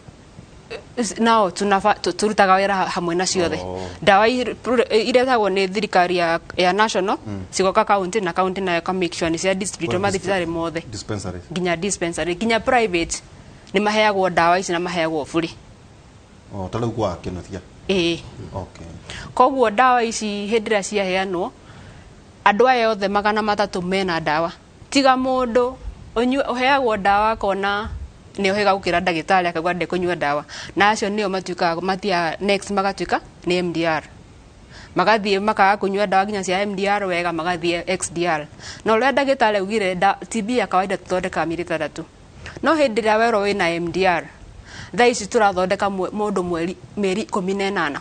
Nao turutaga wĩra hamwe na ciothe. Ndawa iretagwo nĩ thirikari ya national, cigoka county, na county nayo ka make sure nĩ cia distribute mathibitarĩ mothe. Dispensaries. Nginya dispensary, nginya private nĩ maheagwo ndawa ici na maheagwo bure. Oh, ta rĩu kwa Kĩnuthia? Ĩĩ. Okay. Koguo ndawa ici hĩndĩ ĩrĩa ciaheanwo, andũ aya othe 300 mena ndawa, tiga mũndũ ũheagwo ndawa akona nĩ ohĩga gũkĩra ndagĩtarĩ, akauga ndekũnyua ndawa, na acio nĩo matuĩkaga matia next magatuĩka nĩ MDR, magathiĩ makaga kũnyua ndawa nginya cia MDR wega, magathiĩ XDR. Na ũrĩa ndagĩtarĩ augire, TB ya kawaida tũthondekaga mĩeri 6, no hĩndĩ ĩrĩa werwo wĩna MDR, thaa ici tũrathondeka mũndũ mweri mĩeri 18.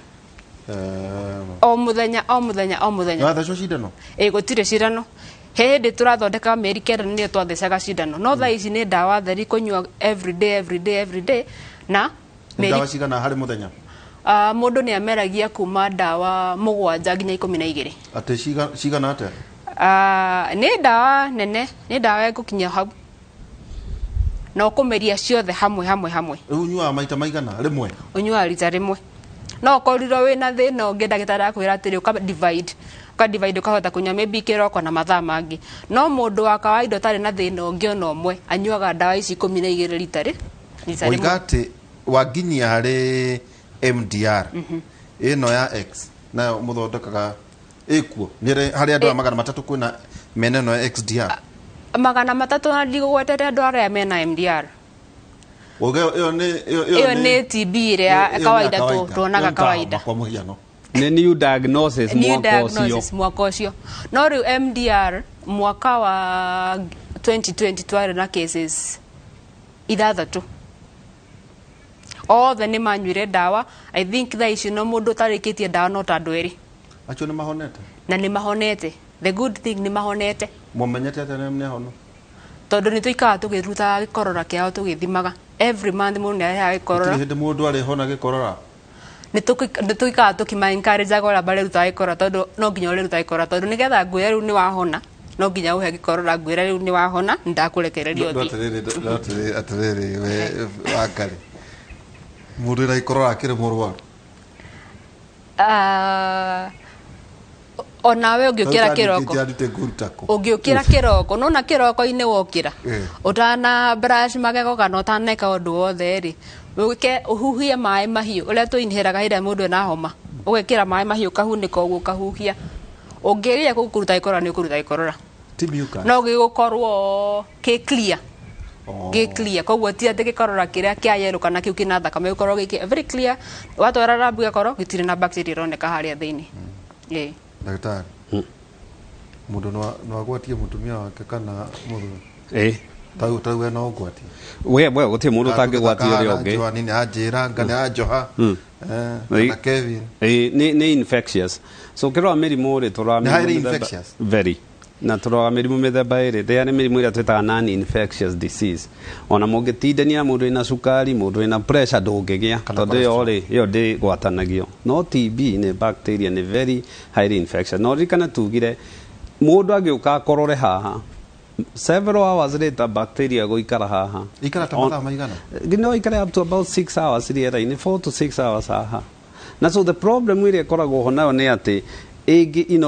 O mũthenya, o mũthenya, o mũthenya. Wathecwo cindano? Ĩ, gũtirĩ cindano. He hĩndĩ tũrathondeka mĩeri 9 nĩyo twathecaga cindano, no thaa ici nĩ ndawa theri kũnyua every day, every day, every day, na Nĩ ndawa cigana harĩ mũthenya? Mũndũ nĩ ameragia kuma ndawa 7 nginya 12. Atĩ cigana atĩa? Nĩ ndawa nene, nĩ ndawa ĩgũkinya hau na ũkũmeria ciothe hamwe hamwe hamwe. Rĩu ũnyuaga maita maigana rĩmwe? Ũnyuaga rita rĩmwe, no ũkorirwo wĩna thĩna ũngĩ, ndagĩtarĩ akwĩra atĩrĩ ũka divide, ũka divide, ũkahota kũnyua maybe kĩroko na mathaa mangĩ, no mũndũ wa kawaida ũtarĩ na thĩna ũngĩ ona ũmwe anyuaga ndawa ici 12 rita Oiga rĩmwe. Atĩ wanginyia harĩ MDR ĩno ya X nayo mũthondekaga ĩkuo nĩ harĩ andũ aya 300 kwĩna mena ĩno ya XDR? 300, na ndigũgwetete andũ arĩa mena MDR. Oiga ĩyo nĩ Ĩyo nĩ TB ĩrĩa ya ĩyo nĩ ya kawaida kawaida. tuonaga Ĩyo nĩ ta kawaida. homa kwa mũhiano. Nĩ new diagnosis New mwaka ũcio. diagnosis mwaka ũcio, no rĩu MDR mwaka wa 2020 twarĩ na cases 6, othe nĩ manyuire ndawa. I think thaa ici no mũndũ ũtarĩkĩtie ndawa no ta andũ erĩ. Acio nĩ mahonete? Na nĩ mahonete. The good thing, nĩ mahonete. Mũmenyete atĩa nĩ ahono? Tondũ nĩ tũikaraga tũkĩrutaga gĩkorora kĩao, tũgĩthimaga every month, mũndũ nĩ arehaga gĩkorora. Gũtirĩ hĩndĩ mũndũ arĩhona gĩkorora? Nĩ tũikaraga tũkĩma encourage ũrĩa marĩrutaga gĩkorora, tondũ no nginya ũrĩrutaga gĩkorora, tondũ nĩgetha ngwĩre rĩu nĩ wahona, no nginya ũhe gĩkorora ngwĩre rĩu nĩ wahona, nĩ ndakũrekereria No ũthiĩ. atĩrĩrĩ, no atĩrĩrĩ, we Wangari, mũndũ wĩna gĩkorora akĩrĩ mũrwaru? Ah, onawe ũngĩũkĩra kĩroko Arute ngũruta kũ? Ũngĩũkĩra kĩroko, nona kĩroko-inĩ wokĩra, ũtana brush magego kana ũtaneka ũndũ wothe rĩ, ũke ũhuhie maĩ mahiũ ũrĩa tũinhĩraga hĩndĩ ĩrĩa mũndũ ena homa, ũgekĩra maĩ mahiũ ũkahunĩka ũguo ũkahuhia, ũngĩrĩa kũruta gĩkorora nĩ ũkũruta gĩkorora. Ti mucus? No gĩgũkorwo kĩ clear. Gĩ clear, koguo ti atĩ gĩkorora kĩrĩa kĩa yellow kana kĩu kĩna thakame, gĩkorwo gĩkĩ very clear, watwara lab gĩgakorwo gĩtirĩ na bacteria ĩroneka harĩa thĩinĩ. Ĩĩ. Ndagĩtarĩ, mũndũ no agwatie mũtumia wake kana mũthuri? Ĩ. Tau we no ũgwatie? We gũtirĩ mũndũ ũtangĩgwatia ũrĩa ũngĩ. Nĩ anjĩra nga nĩ anjoha, kana Kevin. Ĩ, nĩ infectious, so kĩrora mĩrimũ rĩ, tũroraga Nĩ highly mĩrimũ mĩthemba- infectious? Very. Na tũroraga mĩrimũ mĩthemba ĩrĩ. There nĩ mĩrimũ ĩrĩa twĩtaga non infectious disease, ona mũngĩtindania na mũndũ wĩna cukari, mũndũ wĩna pressure, ndũngĩgĩa, Kana tondũ ĩyo rĩ, ĩyo ndĩgwatanagio. No TB nĩ bacteria, nĩ very highly infectious. No ririkane tugire mũndũ angĩũka akorore haha, several hours later bacteria gũikara haha. Ikara ta mathaa maigana? No ikare up to about 6 hours rĩera-inĩ, 4 to 6 hours haha. Na so the problem ĩrĩa ĩkoragwo ho nayo nĩ atĩ ĩngĩ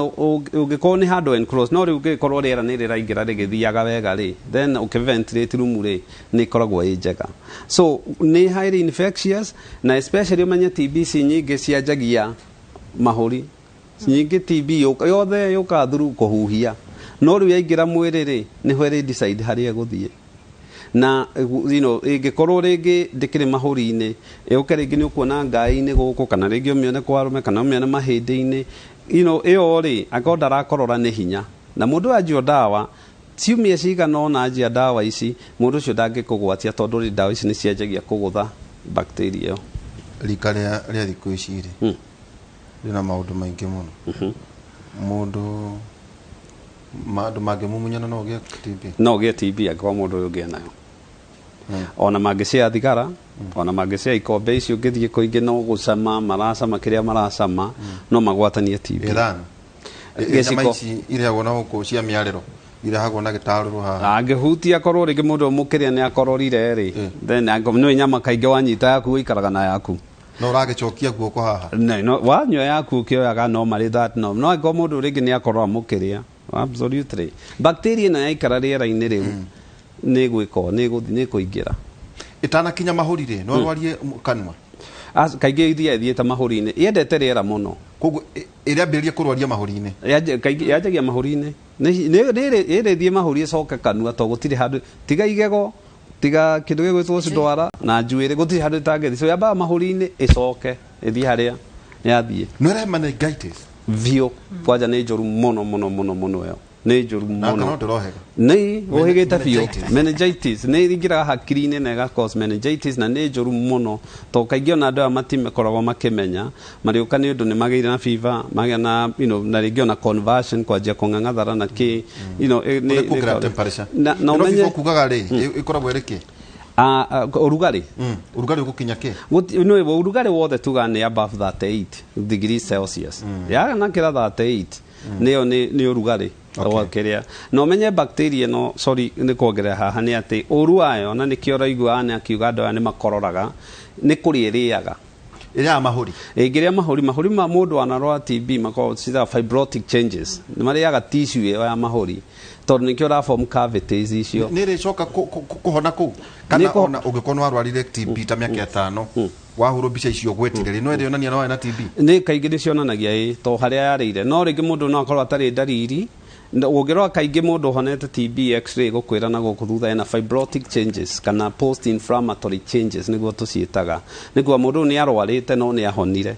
ũngĩkorwo nĩ handũ enclosed, no rĩu ũngĩkorwo rĩera nĩ rĩraingĩra rĩgĩthiaga wega rĩ, then ũkĩventilate room rĩ, nĩ ĩkoragwo ĩ njega. So nĩ highly infectious, na especially ũmenye TB ici nyingĩ cianjagia Mahũri nyingĩ TB yothe yũkaga through kũhuhia, no rĩu yaingĩra mwĩrĩ rĩ, nĩho ĩrĩ decide harĩa ĩgũthiĩ. Na ĩngĩkorwo rĩngĩ ndĩkĩrĩ mahũri-inĩ, ĩũke rĩngĩ nĩ ũkuona ngaĩ-inĩ gũkũ, kana rĩngĩ ũmĩone kwa arũme, kana ũmĩone mahĩndĩ-inĩ. Ĩyo rĩ, angĩkorwo ndarakorora nĩ hinya, na mũndũ anjio ndawa ciumia cigana ũna, anjia ndawa ici, mũndũ ũcio ndangĩkũgwatia, tondũ rĩ, ndawa ici nĩ cianjagia kũgũtha bacteria ĩyo. Rika rĩa thikũ ici rĩ, rĩna maũndũ maingĩ mũno. Mũndũ andũ mangĩmumunyana no ũgĩe TB? No ũgĩe TB angĩkorwo mũndũ ũyũ ũngĩ enayo. Ona mangĩcĩa thigara, ona mangĩcĩa ikombe ici, ũngĩthiĩ kũingĩ no gũcama maracama kĩrĩa maracama, no magwatanie TB. Ĩthani. Gĩciko. Nyama ici irĩagwo na gũkũ cia mĩarĩro, irehagwo na gĩtarũrũ haha. Angĩhutia, korwo rĩngĩ mũndũ ũyũ mũkĩrĩa nĩ akororire rĩ, then nĩ nyama kaingĩ wanyita yaku ũikaraga na yaku. No ũragĩcokia guoko haha. No, no, wanyua yaku ũkĩoyaga no marĩ that, no angĩkorwo mũndũ rĩngĩ nĩ akorora mũkĩrĩa, absolutely, bacteria ĩno yaikara rĩera-inĩ rĩu nĩ gwĩka nĩ gũthiĩ nĩ kũingĩra. Ĩtanakinya mahũri rĩ, no ĩrwarie kanua? Kaingĩ ithiaga ĩthiĩte mahũri-inĩ, yendete rĩera mũno. Koguo ĩrĩambĩrĩria kũrwaria mahũri-inĩ? Kaingĩ yanjagia mahũri-inĩ. Ĩrĩthiĩ mahũri ĩcoke kanua, to gũtirĩ handũ tiga igego, tiga kĩndũ gĩgwĩtwo ndwara na njuĩrĩ, gũtirĩ handũ ĩtangĩthiĩ. So yambaga mahũri-inĩ, ĩcoke ĩthiĩ harĩa yathiĩ. No ĩrehe meningitis? Biũ, kwanja nĩ njũru mũno mũno mũno mũno, ĩyo nĩ njũru Na mũno. kana ndĩrohega? Nĩ ũhĩgĩte biũ. Meningitis. Meningitis nĩ ĩingĩraga hakiri-inĩ na ĩga cause meningitis, na nĩ njũru mũno, to kaingĩ ona andũ aya matikoragwo makĩmenya marĩũka nĩ ũndũ nĩ magĩire na fever, magĩa na na rĩngĩ ona conversion, kwanjia kũng'ang'athara na kĩ Nĩ kuongerera temperature. Na Ĩno ũmenye fever kugaga rĩ, ĩkoragwo ĩrĩ kĩ? Ah, ah, ũrugarĩ. Ũrugarĩ ũgũkinya kĩ? Nĩ ũrugarĩ wothe tuga nĩ above 38 degrees Celsius. Yanakĩra 38 nĩyo nĩ ũrugarĩ. Wa kĩrĩa na ũmenye bacteria ĩno, sorry, nĩ kuongerera haha, nĩ atĩ ũru wayo, na nĩkĩo ũraigua nĩ akiuga andũ aya nĩ makororaga, nĩ kũrĩa ĩrĩaga. Ĩrĩaga mahũri? Ĩngĩrĩa mahũri, mahũri ma mũndũ anarwara TB makoragwo citaga fibrotic changes, nĩ marĩaga tissue ĩyo ya mahũri, tondũ nĩkĩo ũraform cavities icio. Nĩ ĩrĩcoka kũhona kũu, kana Nĩ ona ũngĩkorwo nĩ warwarire TB ta mĩaka 5, wahũrwo mbica icio gwetire rĩ, no ĩrĩonania no warĩ na TB? Nĩ kaingĩ nĩ cionanagia ĩ to harĩa yarĩire, no rĩngĩ mũndũ no akorwo atarĩ ndariri. Ũngĩrora kaingĩ mũndũ ũhonete TB, x-ray gũkwĩra na gũkũ thutha ena fibrotic changes kana post inflammatory changes nĩguo tũciĩtaga, nĩkuo mũndũ ũyũ nĩ arwarĩte no nĩ ahonire.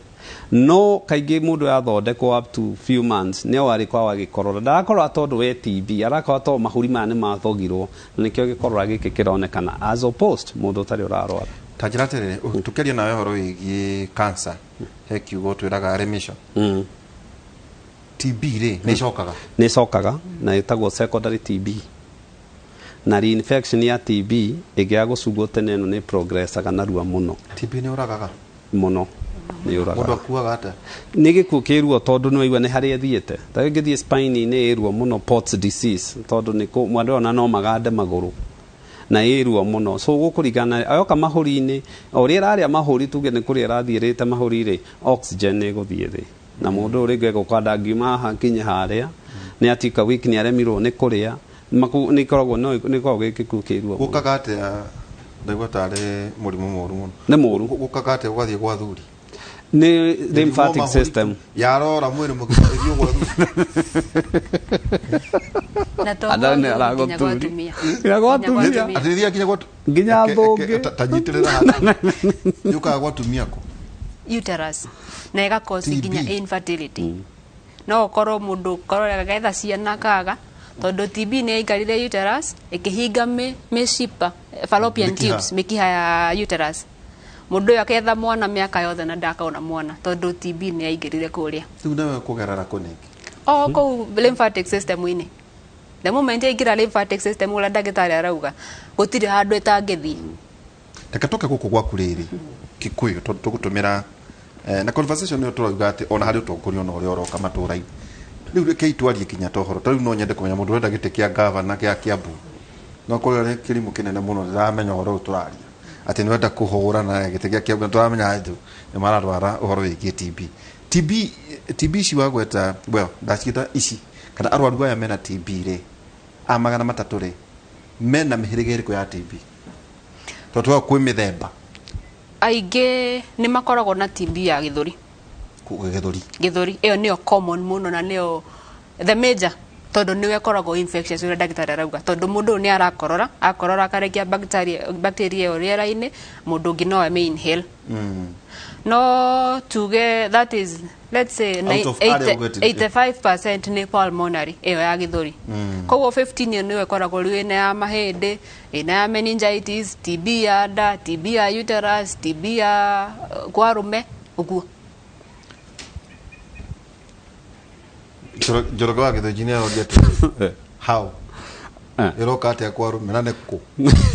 No kaingĩ mũndũ yathondekwo up to few months nĩ arĩkoragwo agĩkorora, ndarakorora tondũ we TB arakorora, tondũ mahũri maya nĩ mathogirwo, na nĩkĩo gĩkorora gĩkĩ kĩronekana as opposed mũndũ ũtarĩ ũrarwara. Ta njĩra atĩrĩrĩ, tũkĩaria nawe ũhoro wĩgiĩ cancer, he kiugo twĩraga remission. TB rĩ, nĩ ĩcokaga? Nĩ ĩcokaga, na ĩtagwo secondary TB, na reinfection ya TB ĩngĩaga gũcungwo tene, ĩno nĩ progressaga narua mũno. TB nĩ ũragaga? Mũno, nĩ Mũndũ ũragaga. akuaga atĩa? Nĩ gĩkuũ kĩ ruo, tondũ nĩ waigua nĩ harĩa ĩthiĩte, ta ĩngĩthiĩ spine-inĩ ĩ ruo mũno, Pott's disease, tondũ nĩ andũ ona no magande magũrũ na ĩ ruo mũno. So gũkũringana yoka mahũri-inĩ, o ũrĩa ĩrarĩa mahũri, tuge nĩ kũrĩa ĩrathiĩ ĩrĩte mahũri rĩ, oxygen nĩ ĩgũthiĩ thĩ, na mũndũ ũyũ rĩngĩ egũka ndangiuma haha nginye harĩa, nĩ atuĩka weak, nĩ aremirwo nĩ kũrĩa. Nĩ ikoragwo no nĩ ikoragwo gĩ gĩkuũ kĩ ruo mũno. Gũkaga atĩa? Ndaigua tarĩ mũrimũ mũru mũno. Nĩ mũru. Gũkaga atĩa gũgathiĩ gwa thuri? Nĩ lymphatic system. Yarora mwĩrĩ mũgima ĩthiĩ gwa thuri. Na to Andũ nĩ gwa athuri, nginya gwa aragũturi. atumia. Nginya gwa Nginya gwa atumia. atumia. Atĩ ĩthiaga nginya gwa Nginya thũngĩ. Ta nyitĩrĩra haha, yũkaga gwa atumia kũ? Uterus, na ĩga cause TB. nginya infertility. No ũkorwo mũndũ korwo agetha ciana kaga, tondũ TB nĩ yaikarire uterus ĩkĩhinga mĩcipa, fallopian Mĩkiha. tubes, mĩkiha ya uterus. Mũndũ ũyũ aketha mwana mĩaka yothe na ndakaona mwana, tondũ TB nĩ yaingĩrire kũrĩa. Rĩu nawe kũgerera kũ ningĩ? O kũu lymphatic system-inĩ. The moment yaingĩra lymphatic system, ũrĩa ndagĩtarĩ arauga, gũtirĩ handũ ĩtangĩthiĩ. Reke tũke gũkũ gwaku rĩrĩ Kikuyu, tondũ tũgũtũmĩra na conversation ĩyo tũrauga atĩ ona harĩ ũtongoria ona ũrĩa ũroka matũra-inĩ rĩu, rekei twarie kinya ta ũhoro ta rĩu. No nyende kũmenya mũndũ ũrenda gĩtĩ kĩa gavana gĩa Kiambu, no korwo arĩ kĩrimũ kĩnene mũno, ndĩramenya ũhoro ũyũ tũraria atĩ nĩ wenda kũhũrana gĩtĩ gĩa Kiambu, na tũramenya andũ nĩ mararwara ũhoro wĩgiĩ TB. TB, TB ici wagweta, well, ndaciĩta ici, kana arwaru aya mena TB rĩ, a 300 rĩ, mena mĩhĩrĩga ĩrĩkũ ya TB, tondũ twa kwĩ mĩthemba? Aingĩ nĩ makoragwo na TB ya gĩthũri. Gĩthũri. Gĩthũri ĩyo nĩyo common mũno na nĩyo the major, tondũ nĩwe ĩkoragwo infectious ũrĩa ndagĩtarĩ arauga, tondũ mũndũ ũyũ nĩ arakorora, akorora akarekia bacteria ĩyo rĩera-inĩ, mũndũ ũngĩ no ame inhale. No tuge that is, let's say, Out of area ũgwetire. 85% nĩ pulmonary ĩyo ya gĩthũri. Koguo 15 ĩyo nĩyo ĩkoragwo rĩu ĩna ya mahĩndĩ, ĩna ya meningitis, TB ya nda, TB ya uterus, TB ya kwa arũme ũguo. Njoroge wa Gĩthũnji nĩ aroria atĩ how ĩroka atĩa kwa arũme na nĩ kũ?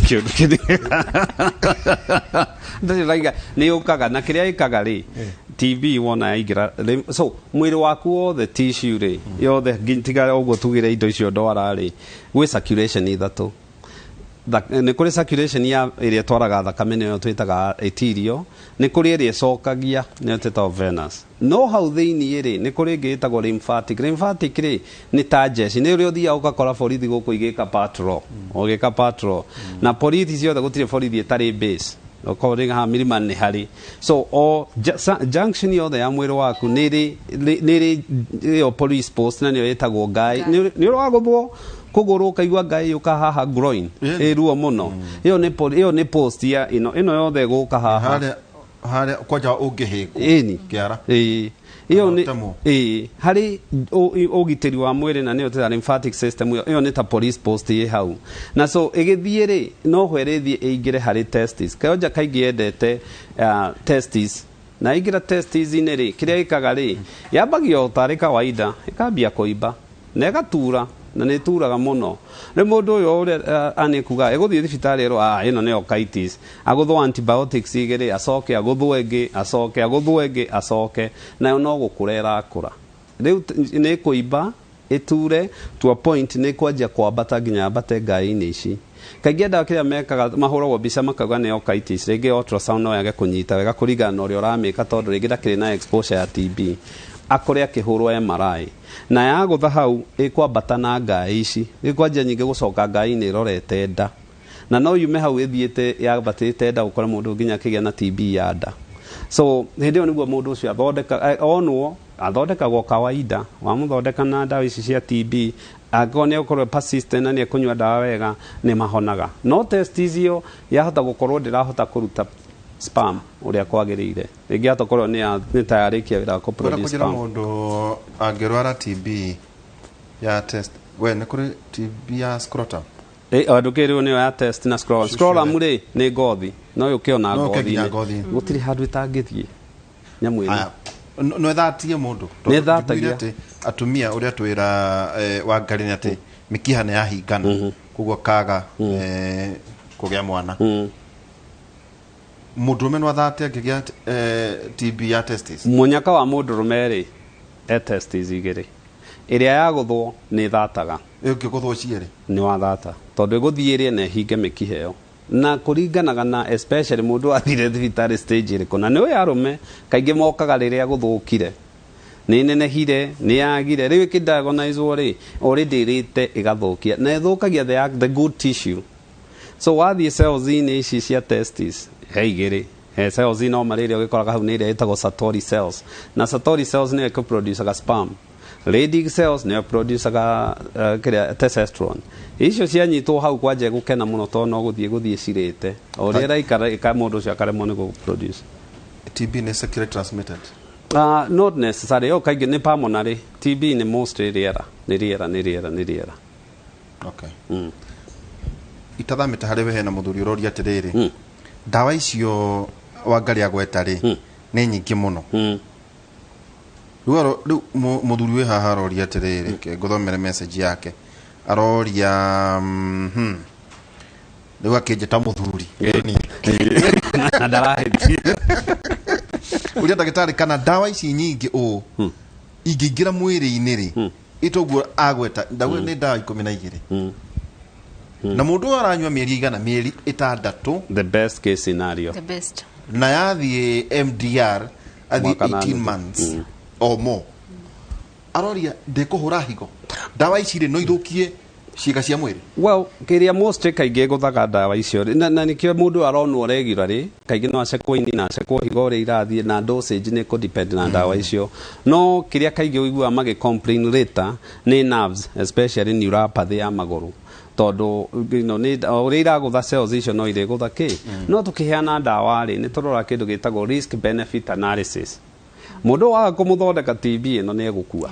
Kĩũndũ kĩndĩ ndarĩ raiga nĩ yũkaga na kĩrĩa ĩkaga rĩ, TB wona yaingĩra so mwĩrĩ waku wothe, tissue rĩ yothe, tiga ũguo tugire indo icio ndwara rĩ, gwĩ circulation ithatũ. Nĩ kũrĩ circulation ya ĩrĩa ĩtwaraga thakame, nĩyo twĩtaga arterial. Nĩ kũrĩ ĩrĩa ĩcokagia, nĩyo twĩtaga venous. No hau thĩiniĩ rĩ, nĩ kũrĩ ĩngĩ ĩtagwo lymphatic. Lymphatic rĩ, nĩ ta jeshi, nĩ ũrĩa ũthiaga ũgakora borithi gũkũ igĩka patrol, ũgĩka patrol na borithi ciothe, gũtirĩ borithi ĩtarĩ base. Okorwo rĩ haha Milimani nĩ harĩ, so o junction yothe ya mwĩrĩ waku nĩ rĩ ĩyo police post, na nĩyo ĩtagwo ngai. Nĩ ũrĩ wagũthwo kũgũrũ ũkaigua ngai yũka haha groin, ĩ ruo mũno, ĩyo nĩ ĩyo nĩ post ya ĩno yothe ĩgũka haha. Harĩa kwanja ũngĩhĩngwo ĩni kĩara. Ĩĩ, ĩyo nĩ Ũtemwo. Ĩĩ, harĩ ũgitĩri wa mwĩrĩ, na nĩyo twĩta lymphatic system. Ĩyo nĩ ta police post ĩ hau, na so ĩgĩthiĩ rĩ, no ho ĩrĩthiĩ ĩingĩre harĩ testis. Kayonja kaingĩ yendete testis, na ĩingĩra testis-inĩ rĩ, kĩrĩa ĩkaga rĩ, yambagia o tarĩ kawaida, ĩkambia kũimba na ĩgatura, na nĩ ĩturaga mũno. Rĩu mũndũ ũyũ ũrĩa anĩ kuga ĩgũthiĩ thibitarĩ ĩrwo, "Ah, ĩno nĩ orchitis," agũthwo antibiotics igĩrĩ, acoke agũthwo ĩngĩ, acoke agũthwo ĩngĩ, acoke nayo no gũkũra ĩrakũra. Rĩu nĩ ĩkũimba ĩture to a point nĩ kwanjia kwambata nginya yambate ngai-inĩ ici. Kaingĩ andũ kĩrĩa mekaga, mahũragwo mbica makauga nĩ orchitis. Rĩngĩ ultrasound no yage kũnyita wega kũringana na ũrĩa ũramĩka, tondũ rĩngĩ ndakĩrĩ na exposure ya TB, akore akĩhũrwo MRI na yagũtha hau ĩkwambata na ngai ici, ĩkwanjia nyingĩ gũcoka ngai-inĩ ĩrorete nda, na no yume hau ĩthiĩte yambatĩte nda, gũkora mũndũ nginya akĩgĩa na TB ya nda. So hĩndĩ ĩyo nĩguo mũndũ ũcio athondeka onwo athondekagwo kawaida. Wamũthondeka na ndawa ici cia TB, angĩkorwo nĩ ũkorwo persistent na nĩ ekũnyua ndawa wega, nĩ mahonaga. No testis ĩyo yahota gũkorwo ndĩrahota kũruta sperm ũrĩa kwagĩrĩire, rĩngĩ yahota gũkorwo nĩ ta yarĩkia wĩra wa Kwenda kũ-produce kũnjĩra sperm. Mũndũ angĩrwara TB ya test, we nĩ kũrĩ TB ya scrotum? Andũ kĩrĩo nĩyo ya test na scrotum. Scrotum rĩ, nĩ ngothi, no yũke ona No yũke nginya ngothi-inĩ. ngothi-inĩ. Gũtirĩ handũ ĩtangĩthiĩ nyamũ ĩno. Aya, no ĩthatie mũndũ? Nĩ ĩthatagia. Njiguire atĩ atumia ũrĩa twĩra Wangari nĩ atĩ mĩkiha nĩ yahingana, koguo kaga kũgĩa mwana. Mũndũrũme no athate angĩgĩa TB ya testis? Mũnyaka wa mũndũrũme rĩ, e testis igĩrĩ, ĩrĩa yagũthwo nĩ ĩthataga. Ĩngĩgũthwo cierĩ? Nĩ wathata, tondũ ĩgũthiĩ ĩrĩe na ĩhinge mĩkiha ĩyo, na kũringanaga na especially mũndũ athire thibitarĩ stage ĩrĩkũ. Na nĩ ũyũ arũme kaingĩ mokaga rĩrĩa gũthũkire, nĩ nenehire, nĩ yagire, rĩu ĩkĩdiagonizwo rĩ, already ĩrĩte ĩgathũkia, na ĩthũkagia the good tissue. So wathiĩ cells-inĩ ici cia testis, he igĩrĩ, he cells no marĩ ĩrĩa ũgĩkoraga hau nĩ ĩrĩa ĩtagwo Sertoli cells, na Sertoli cells nĩyo ĩkũproducaga sperm. Leydig cells nĩyo producaga kĩrĩa testosterone. Icio cianyitwo hau kwanja gũkena mũno, tondũ no gũthiĩ cirĩte o ũrĩa ĩraikara ĩka mũndũ ũcio akaremwo nĩ gũproduce. TB nĩ sexually transmitted? Not necessarily. Yo kaingĩ nĩ pulmonary. TB nĩ mostly rĩera, nĩ rĩera, nĩ rĩera, nĩ rĩera. Okay. Itathamĩte harĩ we, hena mũthuri ũroria atĩrĩrĩ, ndawa icio Wangari agweta rĩ, nĩ nyingĩ mũno. Rĩu mũthuri wĩ haha aroria atĩrĩrĩ, reke ngũthomere message yake. Aroria rĩu akĩnjĩta mũthuri. Na ndarahĩtia. Ũria ndagĩtarĩ kana ndawa ici nyingĩ ũũ ingĩingĩra mwĩrĩ-inĩ rĩ, ĩtoguo agweta ndawa nĩ ndawa 12, na mũndũ ũyũ aranyua mĩeri igana, mĩeri 6. The best case scenario. The best. Na yathiĩ MDR athiĩ Mwaka na 18 nuthu. months or more. Aroria ndĩkũhũra higo, ndawa ici rĩ no ithũkie Ciĩga cia mwĩrĩ. Well, kĩrĩa most kaingĩ ĩgũthaga ndawa icio rĩ, na nĩkĩo mũndũ aronwo regularly, kaingĩ no acekwo ini na acekwo higo ũrĩa irathiĩ, na dosage nĩ kũ-depend na ndawa icio. No kĩrĩa kaingĩ ũiguaga magĩ complain later nĩ nerves, especially neuropathy ya magũrũ, tondũ nĩ o ũrĩa iragũtha cells icio no irĩgũtha kĩ. No tũkĩheana ndawa rĩ, nĩ tũrora kĩndũ gĩtagwo risk benefit analysis. Mũndũ waga kũmũthondeka TB ĩno nĩ egũkua.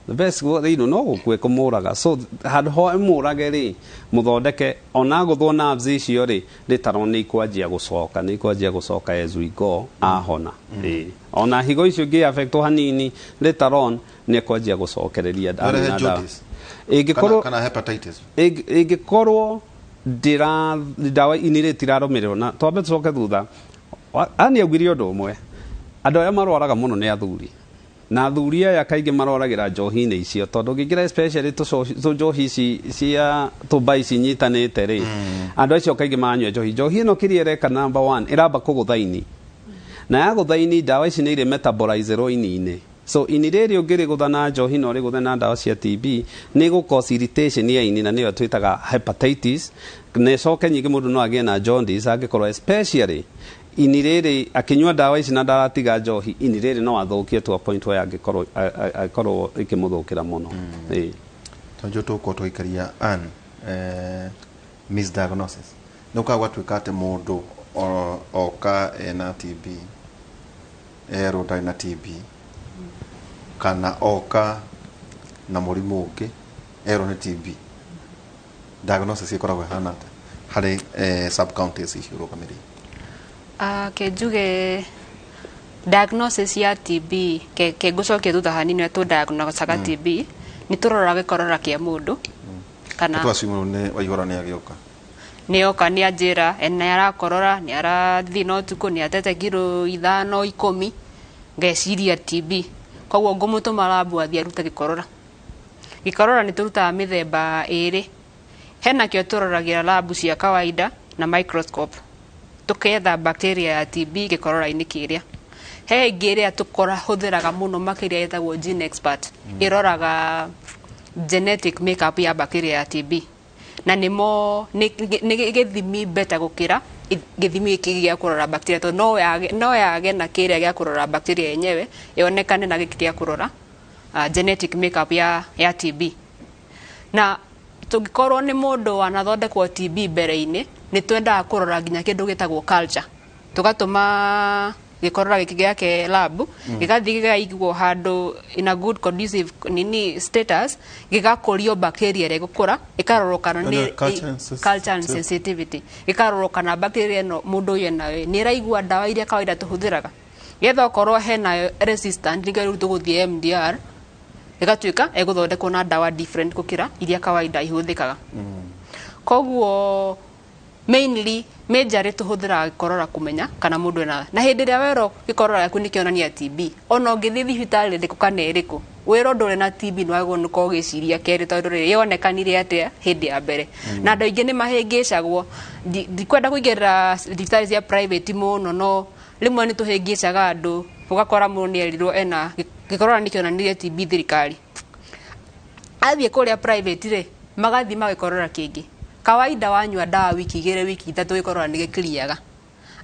The best no gũkue kũmũraga, so handũ ho ĩmũrage rĩ, mũthondeke ona gũthwo nerves icio rĩ, later on nĩ ikwanjia gũcoka, nĩ ikwanjia gũcoka as we go ahona. Ĩĩ, ona higo icio ingĩ affectwo hanini, later on nĩ ekwanjia gũcokereria. No rehe ndawa. Jaundice. Ĩngĩkorwo kana hepatitis. Ĩngĩkorwo ndĩra ndawa ini rĩ tirarũmĩrĩrwo, na twambe tũcoke thutha, ani augire ũndũ ũmwe, andũ arĩa marwaraga mũno nĩ athuri, na athuri aya kaingĩ marwaragĩra njohi-inĩ icio, tondũ ũngĩingĩra especially tũnjohi ici cia tũmba ici nyitanĩte rĩ, andũ acio kaingĩ maranyua njohi. Njohi ĩno kĩrĩa ĩreka, number one, ĩramba kũgũtha ini, na yagũtha ini, ndawa ici nĩ irĩ metabolizerwo ini-inĩ. So ini rĩrĩ ũngĩrĩgũtha na njohi na ũrĩgũthe na ndawa cia TB, nĩ gũ irritation ya ini, na nĩyo twĩtaga hepatitis. Na ĩcoke nyingĩ mũndũ no agĩe na jaundice angĩkorwo especially ini rĩrĩ akĩnyua ndawa ici na ndaratiga njohi, ini rĩrĩ no athũkie to a point where angĩkorwo angĩkorwo ĩkĩmũthũkĩra mũno. Ĩĩ. Tondũ tũgũkorwo tũgĩikaria an misdiagnosis, nĩ ũkaga gwatuĩka atĩ mũndũ oka ena TB, erwo ndarĩ na TB, kana oka na mũrimũ ũngĩ, erwo nĩ TB. Diagnosis ĩkoragwo ĩhana atĩa harĩ sub counties ici ũrũgamĩrĩire? Ke njuge diagnosis ya TB, ke ngũcokia thutha hanini, ũrĩa tũ-diagnosaga TB, nĩ tũroraga gĩkorora kĩa mũndũ kana Tũ assume nĩ Waihũra nĩ agĩũka. Nĩ oka, nĩ anjĩra nĩ arakorora, nĩ arathiĩ na ũtukũ, nĩ atete kiro 5, 10, ngeciria TB. Koguo ngũmũtũma lab athiĩ arute gĩkorora. Gĩkorora nĩ tũrutaga mĩthemba ĩrĩ. Hena kĩo tũroragĩra lab cia kawaida na microscope, tũketha bacteria ya TB gĩkorora-inĩ kĩrĩa. He ĩngĩ ĩrĩa tũhũthĩraga mũno makĩria ĩtagwo Gene Expert, ĩroraga genetic makeup ya bacteria ya TB, na nĩmo nĩ gĩthimi better gũkĩra gĩthimi gĩkĩ gĩa kũrora bacteria, tondũ no yage na kĩrĩa gĩa kũrora bacteria yenyewe yonekane na gĩkĩ gĩa kũrora genetic makeup ya TB. Na tũngĩkorwo nĩ mũndũ wanathondekwo TB mbere-inĩ, nĩ twendaga kũrora nginya kĩndũ gĩtagwo culture. Tũgatũma gĩkorora gĩkĩ gĩake lab, gĩgathiĩ gĩkaigwo handũ in a good conducive nini status, gĩgakũrio bacteria ĩrĩa ĩgũkũra, ĩkarorwo kana nĩ Culture and culture and sensitivity, gĩkarorwo kana bacteria ĩno mũndũ ũyũ enayo nĩ ĩraigua ndawa iria kawaida tũhũthĩraga, getha okorwo hena resistant, nĩkĩo rĩu tũgũthiĩ MDR, ĩgatuĩka ĩgũthondekwo na ndawa different gũkĩra iria kawaida ihũthĩkaga. Koguo mainly majorly tũhũthĩraga gĩkorora kũmenya kana mũndũ ena. Na hĩndĩ ĩrĩa werwo gĩkorora gĩaku nĩ kĩonania TB, ona ũngĩthiĩ thibitarĩ ĩrĩkũ kana ĩrĩkũ wĩrwo ndũrĩ na TB, nĩ wagĩrĩirwo nĩ gũkorwo ũgĩciria kerĩ, tondũ rĩrĩ yonekanire atĩa hĩndĩ ya mbere? Na andũ aingĩ nĩ mahĩngĩcagwo. Ndikwenda kũingĩrĩra thibitarĩ cia private mũno, no rĩmwe nĩ tũhĩngĩcaga andũ, ũgakora mũndũ nĩ erirwo ena gĩkorora nĩ kĩonanirie TB thirikari, athiĩ kũrĩa private rĩ, magathiĩ magĩkorora kĩngĩ. Kawaida wanyua ndawa wiki 2, wiki 3, gĩkorora nĩ gĩkiriaga.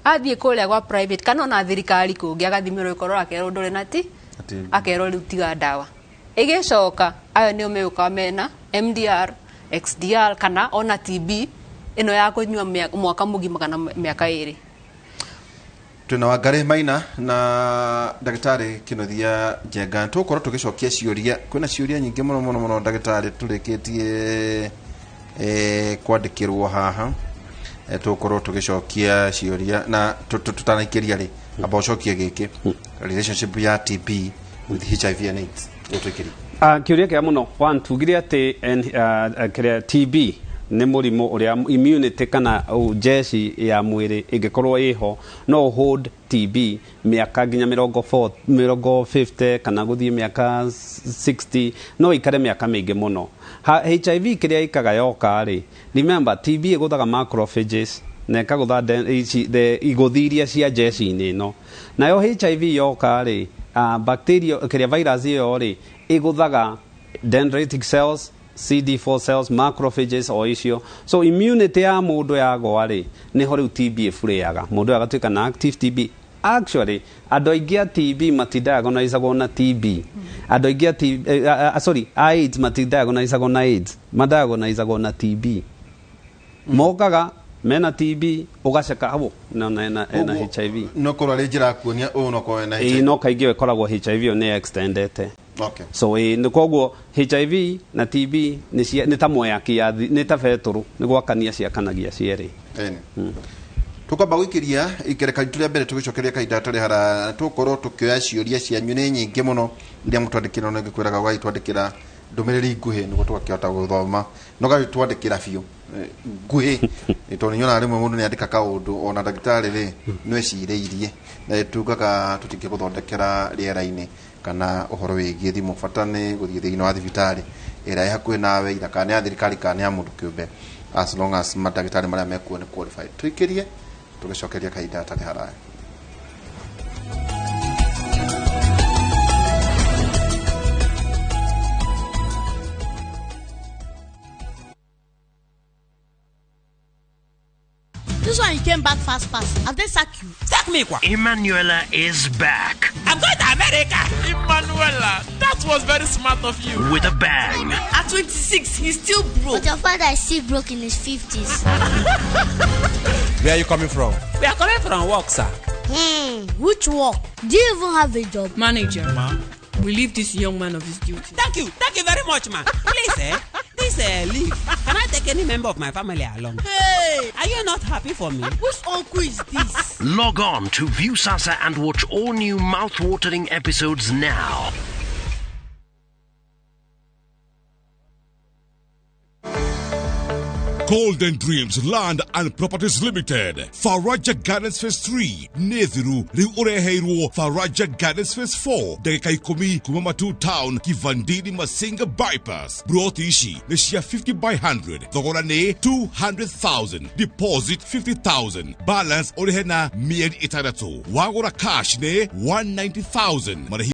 Athiĩ kũrĩa gwa private kana ona thirikari kũngĩ, agathimĩrwo gĩkorora, akerwo ndũrĩ na ti Ati- akerwo rĩu tiga ndawa. Ĩgĩcoka ayo nĩo megũka mena MDR, XDR kana ona TB ĩno ya kũnyua mwaka mũgima kana mĩaka 2. Twina Wangari Maina na ndagĩtarĩ Kĩnuthia Njenga. Tũgũkorwo tũgĩcokia ciũria, kwĩna ciũria nyingĩ mũno mũno mũno, ndagĩtarĩ, tũrĩkĩtie kwandĩkĩrwo haha. Tũgũkorwo tũgĩcokia ciũria na tũtanaikĩria rĩ, amba ũcokie gĩkĩ, relationship ya TB with HIV and AIDS, ũtwĩkĩrie. Kĩũria kĩega mũno. One, tugire atĩ kĩrĩa TB nĩ mũrimũ ũrĩa immunity kana jeshi ya mwĩrĩ ĩngĩkorwo ĩho no hold TB mĩaka nginya mĩrongo 50 kana gũthiĩ mĩaka 60, no ikare mĩaka mĩingĩ mũno. HIV kĩrĩa ĩkaga yoka rĩ, remember TB ĩgũthaga macrophages na ĩkagũtha igũthi iria cia jeshi-inĩ ĩno. Nayo HIV yoka rĩ, bacteria kĩrĩa virus ĩyo rĩ, ĩgũthaga dendritic cells. CD4 cells, macrophages o icio. So immunity ya mũndũ yagwa rĩ, nĩho rĩu TB ĩbũrĩaga, mũndũ agatuĩka na active TB. Actually, andũ aingĩ a TB matidiagnoisagwo na TB. Andũ aingĩ a TB, sorry, AIDS matidiagnoisagwo na AIDS, madiagnoisagwo na TB. Mokaga mena TB, ũgaceka hau no ena HIV. No korwo arĩ njĩra ya kuonia ũyũ no korwo ena Ĩĩ, HIV. no kaingĩ ĩkoragwo HIV ĩyo nĩ extendete. Okay. So ĩĩ, nĩ koguo HIV na TB nĩ ta mwaki ya nĩ ta betũrũ, nĩ gwakania ciakanagia cierĩ. Ĩni. Tũkwamba gũikĩria ikereka ritũ rĩa mbere, tũgĩcokeria kahinda hatarĩ hara tũkorwo tũkĩoya ciũria cianyu. Nĩ nyingĩ mũno iria mũtwandĩkĩra, no ngĩkwĩraga ũgagĩtwandĩkĩra ndũmĩrĩri nguhĩ nĩguo tũgakĩhota gũthoma, no gagĩtwandĩkĩra biũ nguhĩ, tondũ nĩnyonaga rĩmwe mũndũ nĩandĩka kaũndũ ona ndagĩtarĩ rĩ no ecirĩirie, na tugaga tũtingĩgũthondekera rĩera-inĩ kana ũhoro wĩgiĩ thimũ. Bata nĩ gũthiĩ thĩinĩ wa thibitarĩ ĩrĩa ĩ hakuhĩ nawe, ira kana nĩ ya thirikari kana nĩ ya mũndũ kĩũmbe, as long as mandagĩtarĩ marĩa mekuo nĩ qualified. Tũikĩrie tũgĩcokeria kahinda hatarĩ haraya. This one you came back fast fast. Have they sacked you? Sack me kwa. Emanuela is back. I'm going to America. Emanuela, that was very smart of you. With a bang. At 26, he's still broke. But your father is still broke in his 50s. Where are you coming from? We are coming from work, sir. Which work? Do you even have a job? Manager, ma, relieve this young man of his duty. Thank you. Thank you very much, ma. Please, this leave. Can I take any member of my family along? Hey! Are you not happy for me? Which uncle is this? Log on to Viusasa and watch all new mouth-watering episodes now. Golden Dreams Land and Properties Limited. Faraja Gardens Phase 3. Nethiru riu ureheirwo Faraja Gardens Phase 4. Ndagĩka 10 kuma Matu Town, Kivandini Masinga Bypass. Broti ici nĩ cia 50 by 100. Thogora nĩ 200,000. Deposit 50,000. Balance ũrĩhe na mĩeri 6. Wagũra cash nĩ 190,000. Marĩhi